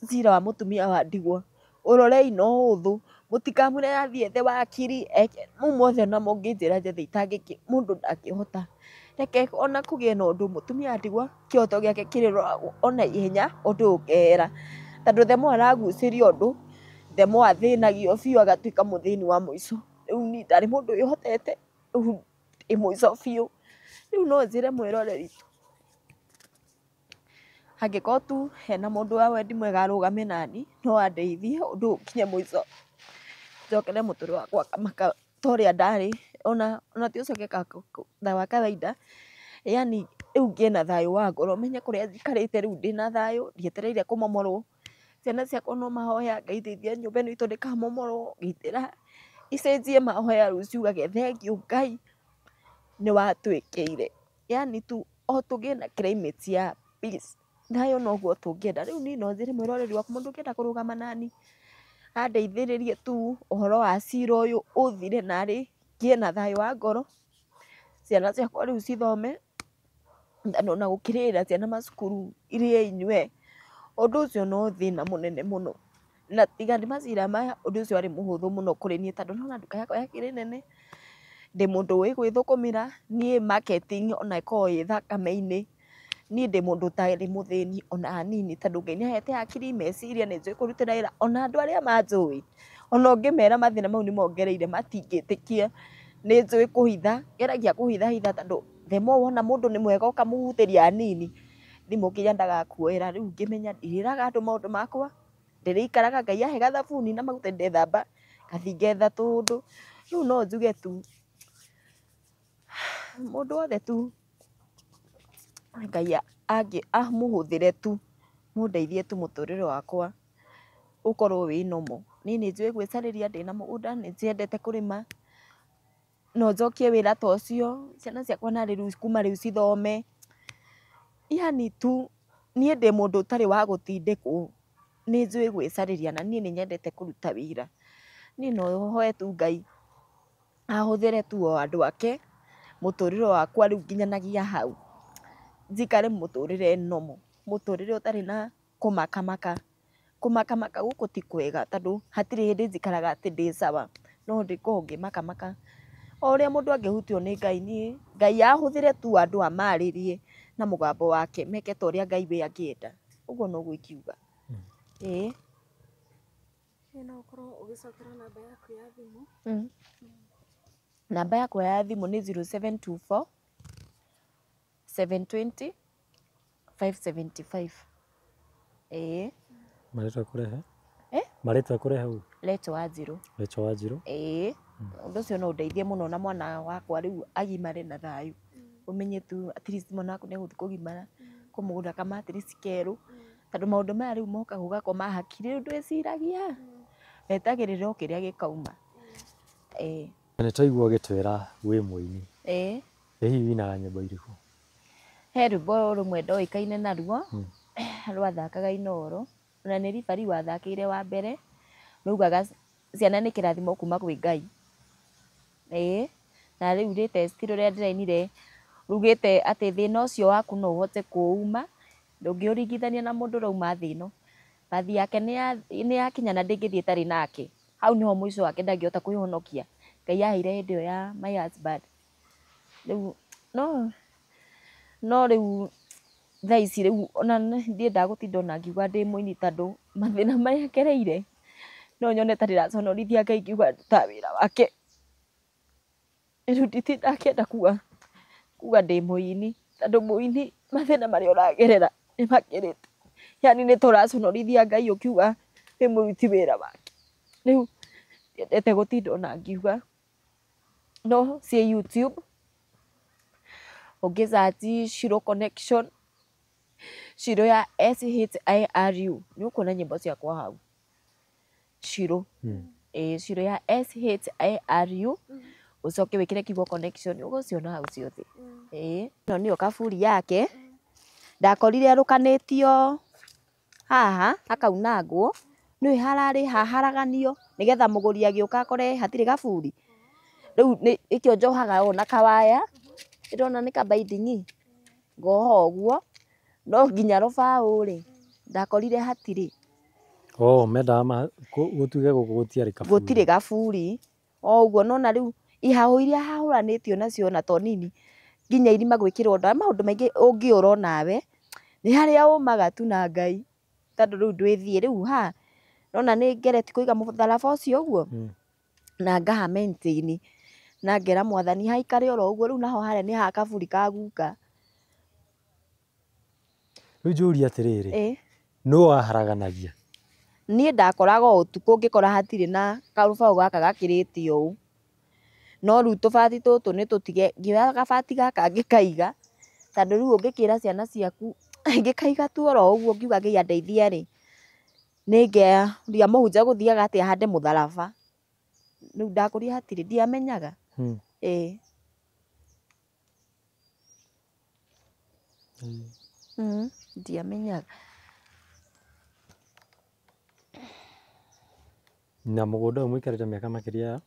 cira wa mũtumia wa ndigwa, ũrorei na ũhũthũ, mũtikamwĩre athiĩ ethe wakiri eke mau mothe ona mũngĩnjĩra njethe itangĩki mũndũ ndangĩhota. Reke ona kũgĩe na ũndũ mũtumia wa ndigwa kĩhoto gĩake kĩrĩroragwo ona ihenya ũndũ ũyũ ũkehera. Tondũ the more aragucĩria ũndũ, the more athĩnagio biũ agatuĩka mũthĩni wa mũico. Rĩu niĩ ndarĩ mũndũ wĩhotete, rĩu ndĩ mũico biũ. Rĩu no njĩre mwĩroreri angĩkorwo tu hena mũndũ wa wendi mwega arũgame nani, no andeithie ũndũ ũyũ ũkinye mũico, njokere mũtũrĩre wakwa ta ũrĩa ndarĩ, ona ti ũcoke ta wa kawaida, yani rĩu ngĩe na thayũ wa ngoro, menye kũrĩa njikarĩte rĩu ndĩna thayũ, ndietereire kũmomorwo. Ciana ciakwa no mahoya Ngai ndeithia nyũmba ĩno itũ ndĩkamomorwo, ngitĩra icenjie mahoya rĩu ciugage thengiũ Ngai nĩ watwĩkĩire. Yani tu o tũgĩe na climate ya peace, thayũ noguo tũngĩenda. Rĩu niĩ no njĩre mwĩroreri wakwa mũndũ ũngĩenda kũrũgama nani andeithĩrĩrie tu ũhoro wa cira ũyũ ũthire narĩ ngĩe na thayũ wa ngoro, ciana ciakwa rĩu cithome, tondũ ona gũkĩrĩhĩra ciana macukuru irĩe inyue, ũndũ ũcio no thĩna mũnene mũno. Na tiga nĩ macira maya, ũndũ ũcio warĩ mũhũthũ mũno kũrĩ niĩ tondũ nĩwona nduka yakwa yakĩrĩ nene, ndĩ mũndũ ũĩ gwĩthũkũmĩra, niĩ marketing ona ĩkoragwo ĩ thakame-inĩ. Niĩ ndĩ mũndũ ũtarĩ mũthĩni ona hanini tondũ Ngai nĩahete hakiri, meciria, nĩ njũĩ kũrutĩra wĩra. Ona andũ arĩa manjũĩ, ona ũngĩmera mathĩna mau nĩmongereire matingĩtĩkia. Nĩ njũĩ kũhitha, ngeragia kũhithahitha tondũ the more wona mũndũ nĩ mwega ũkamũhutĩria hanini, thimũ nginya ndagakuoera. Rĩu ngĩmenya ndirĩraga andũ maũndũ makwa, ndĩrĩikaraga Ngai ahe gathabuni na maguta ndethamba, ngathiĩ ngetha tũũndũ. Rĩu no njuge tu mũndũ wothe tu Ngai amũhũthĩre tu, mũndeithie tu mũtũrĩre wakwa ũkorwo wĩ normal. Niĩ nĩ njũĩ gwĩcarĩria, ndĩna mũgũnda, nĩ nyendete kũrĩma, no njokie wĩra ta ũcio, ciana ciakwa narĩ rĩu kuma rĩu cithome. Yani tu niĩ ndĩ mũndũ ũtarĩ wa gũtindĩkwo, nĩ njũĩ gwĩcarĩria na niĩ nĩ nyendete kũruta wĩra. Niĩ no hoe tu Ngai ahũthĩre tu o andũ ake, mũtũrĩre wakwa rĩu nginyanagia hau, njikare mũtũrĩre normal, mũtũrĩre ũtarĩ na kũmakamaka. Kũmakamaka gũkũ ti kwega tondũ hatirĩ hĩndĩ njikaraga atĩ ndĩ sawa, no ngoragwo ngĩmakamaka. O ũrĩa mũndũ angĩhutio nĩ Ngai, niĩ Ngai ahũthĩre tu andũ amarĩrie na mũgambo wake, meke ta ũrĩa Ngai we angĩenda. Ũguo noguo ingiuga. Ĩĩ. No ũkorwo ũgĩcokera namba yaku ya thimũ. Namba yakwa ya thimũ nĩ 0724 720 575. Ĩĩ. Marĩtwa kũrehe? Eh? Marĩtwa kũrehe u? Rachel Wanjirũ. Rachel Wanjirũ. Ĩĩ. Ũndũ ũcio no ũndeithie mũno na mwana wakwa rĩu agimare na thayũ. Ũmenye tu at least mwana waku nĩ egũthiĩ kũgimara, kũmũgũrĩra ka mattress kerũ, tondũ maũndũ maya rĩu mokaga ũgakoma hakiri rĩu ndwĩciragia, wetagĩrĩra o kĩrĩa gĩkauma. Ĩĩ. Nĩ twaigua ũgĩtwĩra wĩ mũini. Ĩĩ. Ĩ hihi wĩinaga nyĩmbo irĩkũ? He rwĩmbo rũmwe ndoĩkaine naruo, rwathakaga Inooro, na nĩ referee wathakĩire wa mbere, rwaugaga ciana nĩ kĩrathimo kuma kwĩ Ngai. Ĩĩ. Na rĩu latest rũrĩa ndĩrainire rugĩte atĩ thĩna ũcio waku no ũhote kũũma, ndũngĩũringithania na mũndũ ũrauma thĩ ĩno. Bathi yake nĩ yakinya na ndĩngĩthiĩ ĩtarĩ nake. Hau nĩho mũico wake ndangĩhota kwĩhonokia. Ngai aheire hĩndĩ ĩyo ya my husband. Rĩu no rĩu thaa ici rĩu ona ndiendaga gũtinda ona ngiuga ndĩ mũini tondũ mathĩna marĩa ngereire no nyone ta ndĩraconorithia Ngai ngiuga ndutaga wĩra wake. Rĩu nditindaga ngĩenda kuga ndĩ mũini tondũ mũini mathĩna marĩa ũragerera nĩ makĩrĩte. Yani nĩ ta ũraconorithia Ngai ũkiuga wĩ mũruti wĩra wake. Rĩu ndiendete gũtinda ona ngiuga, no ciĩ YouTube, ũngĩ search Shiro Connection, Shiro ya SHIRU, nĩ ũkuona nyĩmbo ciakwa hau. Shiro. Ĩĩ Shiro ya SHIRU, ũcoke wĩkĩre kiugo connection, ũgũciona hau ciothe. Ĩĩ. Ĩno nĩyo kaburi yake, ndakorire arũkanĩtio haha hakaunangwo, nĩũĩ hararĩ haharaganio nĩgetha mũgũri agĩũka akore hatirĩ gaburi. Rĩu nĩkĩo njohaga ũũ na kawaya, ndĩrona nĩ kabaindingi, ngoha ũguo, no nginya rũbaũ rĩ, ndakorire hatirĩ. Oh, mendaga gũtuĩke gũkũ gũtiarĩ kaburi. Gũtirĩ gaburi. O ũguo nona rĩu ihahũ iria hahũranĩtio nacio na to nini, nginya irima gwĩkĩrwo ndawa, maũndũ maingĩ ũngĩũra onawe, nĩ harĩa ũmaga tu na Ngai, tondũ rĩu ndwĩthiĩ. Rĩu haha nona nĩ ngeretie kũiga mũtharaba ũcio ũguo, na ngaha maintain, na ngera mwathani haikare oro ũguo. Rĩu naho harĩa nĩ ha kaburi ka guka. Rĩu njũrie atĩrĩrĩ, nũ waharaganagia? Niĩ ndakoraga o ũtukũ ngĩkora hatirĩ na karũbaũ gaka gakĩrĩte ũũ. No rĩu tũbati tũtũ nĩ tũtige, ngĩoya gabati gaka ngĩkaiga, tondũ rĩu ũngĩkĩra ciana ciaku, ngĩkaiga tu oro ũguo ngiuga Ngai andeithie rĩ, nĩ ngeria mũhunjia gũthiaga atĩa hande mũtharaba. Rĩu ndakũria hatirĩ, ndiamenyaga. Ĩĩ. Ndiamenyaga. Na mũgũnda ũyũ mũikarĩte mĩaka makĩria ya?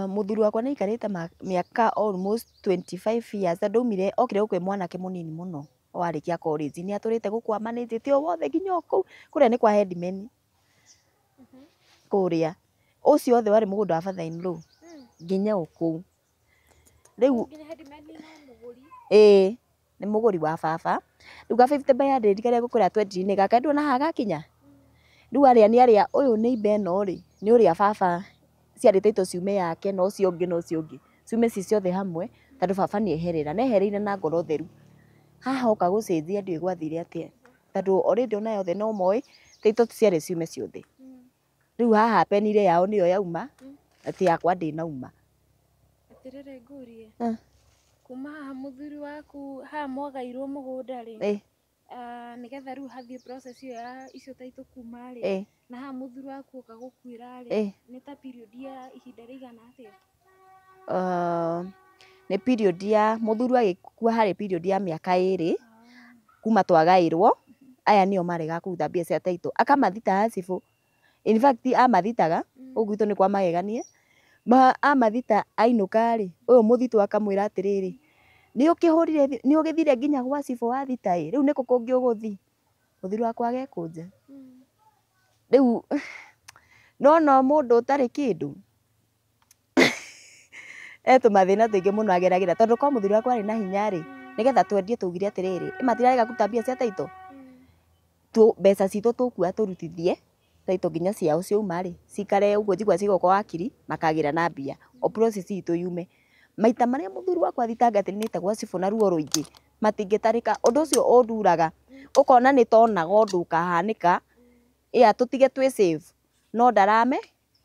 Mũthuri wakwa nĩ aikarĩte mĩaka almost 25 years, tondũ aumire okire gũkũ e mwanake mũnini mũno, o arĩkia college. Nĩ atũrĩte gũkũ amanĩnjĩte o wothe nginya o kũu, kũrĩa nĩ kwa headman. Kũrĩa. Ũcio wothe warĩ mũgũnda wa father in law, nginya o kũu. Rĩu ĩĩ, nĩ mũgũri wa baba. Rĩu ga 50 by 100 karĩa ngũkwĩra twendirie nĩ gaka, ndũona haha gakinya? Rĩu arĩa nĩ arĩa, ũyũ nĩ imba ĩno rĩ, nĩ ũrĩa baba ciarĩte ito ciume yake na ũcio ũngĩ na ũcio ũngĩ, ciume ci ciothe hamwe, tondũ baba nĩ eherera, na ehereire na ngoro theru. Haha oka gũcenjia ndiũĩ gwathire atĩa, tondũ already ona yothe no moĩ title ciarĩ ciume ciothe. Rĩu haha penire yao nĩyo yauma, atĩ yakwa ndĩnauma. Atĩrĩrĩ ngũrie, kuma haha mũthuri waku haha mwagairwo mũgũnda rĩ, nĩgetha rĩu hathiĩ process ĩyo ya icio title kuma rĩ, na haha mũthuri waku oka gũkuĩra rĩ, nĩ ta period ya ihinda rĩigana atĩa? Nĩ period ya mũthuri agĩkua harĩ period ya mĩaka 2 kuma twagaĩrwo, aya nĩo maregaga kũruta mbia cia title, akamathita cibũ. In fact amathitaga, gũkũ gwitũ nĩ kwa magegania, amathita ainũka rĩ, ũyũ mũthitũ akamwĩra atĩrĩrĩ, nĩ ũkĩhũrire, nĩ ũgĩthire nginya gwa cibũ wathita ĩ, rĩu nĩkũ kũngĩ ũgũthiĩ? Mũthuri wakwa agekũnja. Rĩu nona mũndũ ũtarĩ kĩndũ, e tũmathĩna tũingĩ mũno ageragĩra, tondũ korwo mũthuri wakwa arĩ na hinya rĩ, nĩgetha twendie twaugire atĩrĩrĩ, ĩ matirarega kũruta mbia cia title, mbeca citũ tũkuoya tũrutithie title nginya ciao ciauma rĩ, cikare ũguo njiguaga cigũka wakiri, makagĩra na mbia, o process itũ yume. Maita marĩa mũthuri wakwa athitangatĩte gwa cibũ na ruo rũingĩ, matingĩtarĩka. Ũndũ ũcio ũnduraga, ũkona nĩ tonaga ũndũ ũkahanĩka, ĩa tũtige twĩ safe, no ndarame,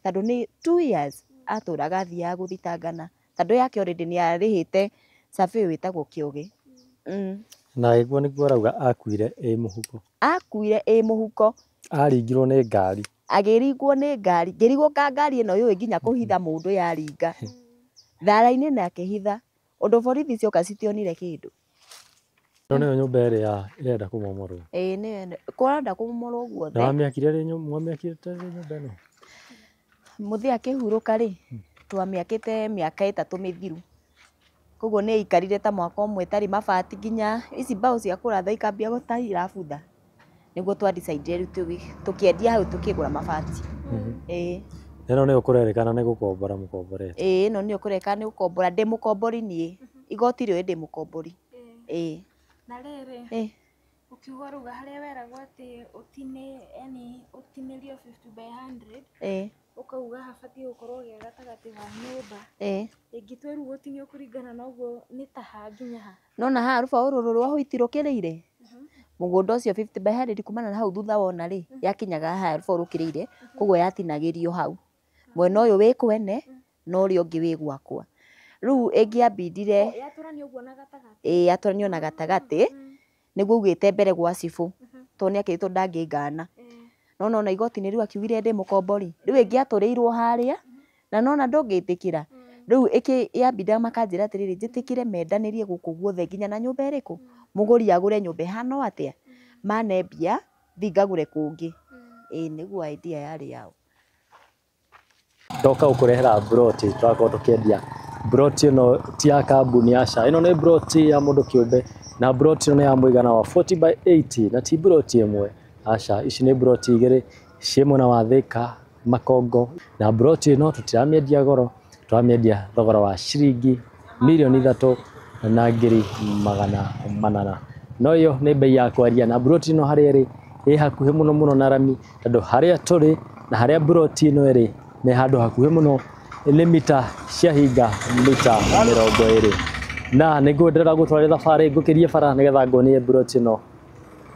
tondũ nĩ 2 years atũraga athiaga gũthitangana, tondũ yake already nĩ arĩhĩte survey wĩtagwo Kĩoge. Na agĩkua nĩguo arauga akuire ĩ mũhuko. Akuire ĩ mũhuko. Aringirwo nĩ ngari. Agĩringwo nĩ ngari, ngĩrigwo ka ngari ĩno yũĩ nginya kũhitha mũndũ yaringa. Thara-inĩ na akĩhitha, ũndũ borithi cioka citionire kĩndũ. Ĩno nĩyo nyũmba ĩrĩa ĩrenda kũmomorwo. Ĩĩ nĩyo kũrenda kũmomorwo guothe. Na wamĩakire rĩ, mwamĩakire rĩ nyũmba ĩno? Mũthĩ akĩhurũka rĩ, twamĩakĩte mĩaka 3 mĩthiru. Koguo nĩ ĩikarire ta mwaka ũmwe ĩtarĩ mabati nginya ici mbaũ cia kũratha ikambia gũta irabutha. Nĩguo twa decide rĩu tũkĩendia hau tũkĩgũra mabati. Ĩĩ. Ĩno nĩyo kũrerĩkana nĩ gũkombora mũkomborete. Ĩĩ ĩno nĩyo kũrerĩkana nĩ gũkombora, ndĩ mũkombori niĩ. Igoti rĩũĩ ndĩ mũkombori. Ĩĩ. Na rĩrĩ, ũkiuga rĩu harĩa weragwo atĩ yani ũtinĩrio 50 by 100, ũkauga habatiĩ gũkorwo ge gatagatĩ wa nyũmba. Ĩngĩtua rĩu gũtinio kũringana na ũguo nĩ ta ha nginya ha? Nona haha rũbaũ rũrũ rwa hwaiti rũkĩrĩire, mũgũnda ũcio 50 by 100 kumana na hau thutha wona rĩ, yakinyaga haha rũbaũ rũkĩrĩire, koguo yatinagĩrio hau. Mwena ũyũ wĩ kwene, na ũrĩa ũngĩ wĩ gwakwa. Rĩu ĩngĩambindire, Yatũranio ũguo na gatagatĩ. Ĩĩ yatũranio na gatagatĩ, nĩguo augĩte mbere gwa cibũ, tondũ nĩ akĩrĩtwo ndangĩngana. No nona igoti-inĩ rĩu akiugire ndĩ mũkombori. Rĩu ĩngĩatũrĩirwo harĩa, na nona ndũngĩtĩkĩra. Rĩu yambindaga makanjĩra atĩrĩrĩ, njĩtĩkĩre mendanĩrie gũkũ guothe nginya na nyũmba ĩrĩkũ, mũgũri agũre nyũmba ĩhana o atĩa, mane mbia, thiĩ ngagũre kũngĩ. Ĩĩ nĩguo idea yarĩ yao. Ndoka gũkũrehera broti tũrakorwo tũkĩendia. Broti ĩno ti ya kambuni aca, ĩno nĩ broti ya mũndũ kĩũmbe, na broti ĩno nĩ ya mũigana wa 40 by 80 na ti broti ĩmwe aca, ici nĩ broti igĩrĩ ciĩ mwena wa Thika Makongo, na broti ĩno tũtiramĩendia goro, tũramĩendia thogora wa ciringi 3,800,000. No ĩyo nĩ bei ya kwaria, na broti ĩno harĩa ĩrĩ ĩ hakuhĩ mũno mũno na rami, tondũ harĩa tũrĩ na harĩa broti ĩno ĩrĩ nĩ handũ hakuhĩ mũno, nĩ mita ciahinga mita 20. Na nĩngwenderera gũtwarĩra thabarĩ ngũkĩrie bara nĩgetha nguonie broti ĩno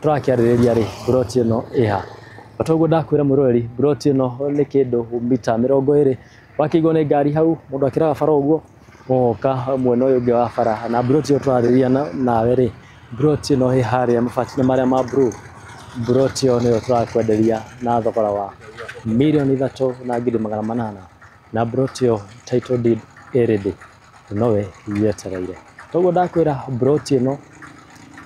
tũrakĩarĩrĩria rĩ, broti ĩno ĩha. O ta ũguo ndakwĩra mwĩroreri, broti ĩno nĩ kĩndũ mita 20. Wakĩigwo nĩ ngari hau, mũndũ akĩraga bara ũguo ũgoka mwena ũyũ ũngĩ wa bara, na broti ĩyo tũrarĩrĩria nawe rĩ, broti ĩno ĩ harĩa mabati-inĩ marĩa ma blue. Broti ĩyo nĩyo tũrakwenderia na thogora wa 3,800,000, na broti ĩyo title deed ĩ ready, nowe yetereire. Toguo ndakwĩra broti ĩno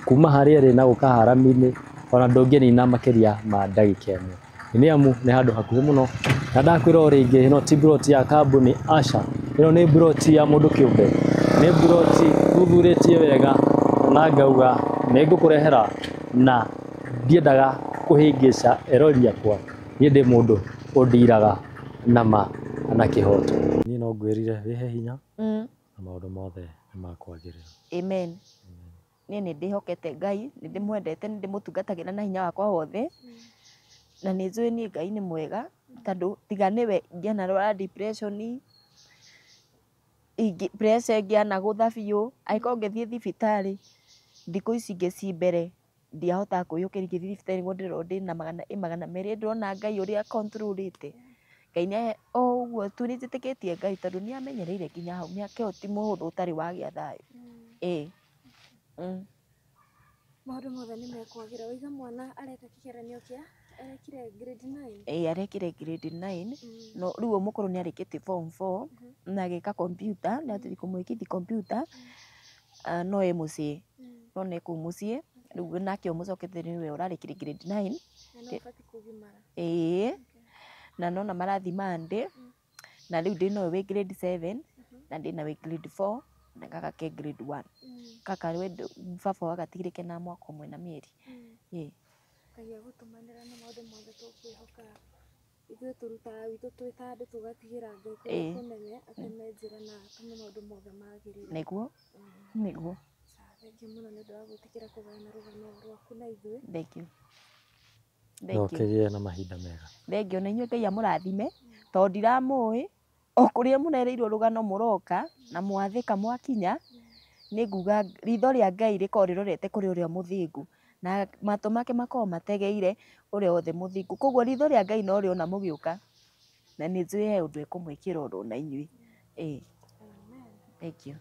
kuma harĩa ĩrĩ na gũka harami-inĩ ona ndũngĩnina makĩria ma ndagĩka ĩmwe, nĩ amu nĩ handũ hakuhĩ mũno. Na ndakwĩra o rĩngĩ, ĩno ti broti ya kambuni aca, ĩno nĩ broti ya mũndũ kĩũmbe, nĩ broti thuthurĩtie wega na ngauga nĩ ngũkũrehera, na ndiendaga kũhĩngĩca erori akwa. Niĩ ndĩ mũndũ ũndiraga na ma na kĩhoto. Niĩ no ngwĩrire wĩhe hinya na maũndũ mothe nĩ makwagĩrĩra. Amen. Niĩ nĩ ndĩhokete Ngai, nĩ ndĩmwendete, nĩ ndĩmũtungatagĩra na hinya wakwa wothe, na nĩ njũĩ niĩ Ngai nĩ mwega, tondũ tiga nĩwe ingĩanarwara depression, pressure ĩngĩanagũtha biũ, angĩkorwo ngĩthiĩ thibitarĩ thikũ ici ingĩ ci mbere ndiahotaga kwĩyũkĩria ngĩthiĩ thibitarĩ nĩguo ndĩrerwo ndĩna 200. Ndĩrona Ngai ũrĩa control-ĩte. Ngai nĩ o ũguo tu nĩ njĩtĩkĩtie Ngai tondũ nĩ amenyereire nginya hau, mĩaka ĩyo ti mũhũthũ ũtarĩ wagĩa thayũ. Ĩĩ. Maũndũ mothe nĩ mekwagĩra. Waiga mwana areka kĩgeranio kĩa arekire grade 9? Ĩĩ arekire grade 9, no rĩu mũkũrũ nĩ arĩkĩtie form 4 na agĩka computer, nĩ athiĩ kũmwĩkithia computer, no ĩ mũciĩ, no nĩ kũu mũciĩ, rĩu nake ũmũcokete nĩwe ũrarĩkirie grade 9. Na no ũbatiĩ kũgimara. Ĩĩ, na nona marathiĩ Monday, na rĩu ndĩna ũyũ wĩ grade 7, na ndĩna wĩ grade 4, na gaka ke grade 1. Gaka we baba wagatigire kena mwaka ũmwe na mĩeri. Ĩĩ. Ngai agũtũmanĩra na maũndũ mothe tũkwĩhoka. Ithuĩ tũrutaga witũ twĩ ta andũ tũgatigĩra Ngai kũrĩa kũnene ateme njĩra na atũme maũndũ mothe magĩrĩre. Nĩguo, nĩguo. Thengiũ mũno nĩ ũndũ wa gwĩtĩkĩra kũgayana rũgano rwaku na ithuĩ. Thank you. No Thank you. ũkĩgĩe na mahinda mega. Thengiũ na inyuĩ Ngai amũrathime, tondũ ndiramũĩ, o kũrĩa mũrereirwo rũgano mũroka na mwathĩka mwakinya, nĩ nguga ritho rĩa Ngai rĩkoragwo rĩrorete kũrĩ ũrĩa mũthingu, na matũ make makoragwo mategeire ũrĩa wothe mũthingu. Koguo ritho rĩa Ngai no rĩona mũgĩũka, na nĩ njũĩ he ũndũ ekũmwĩkĩra oro na inyuĩ. Ĩĩ. Thank you.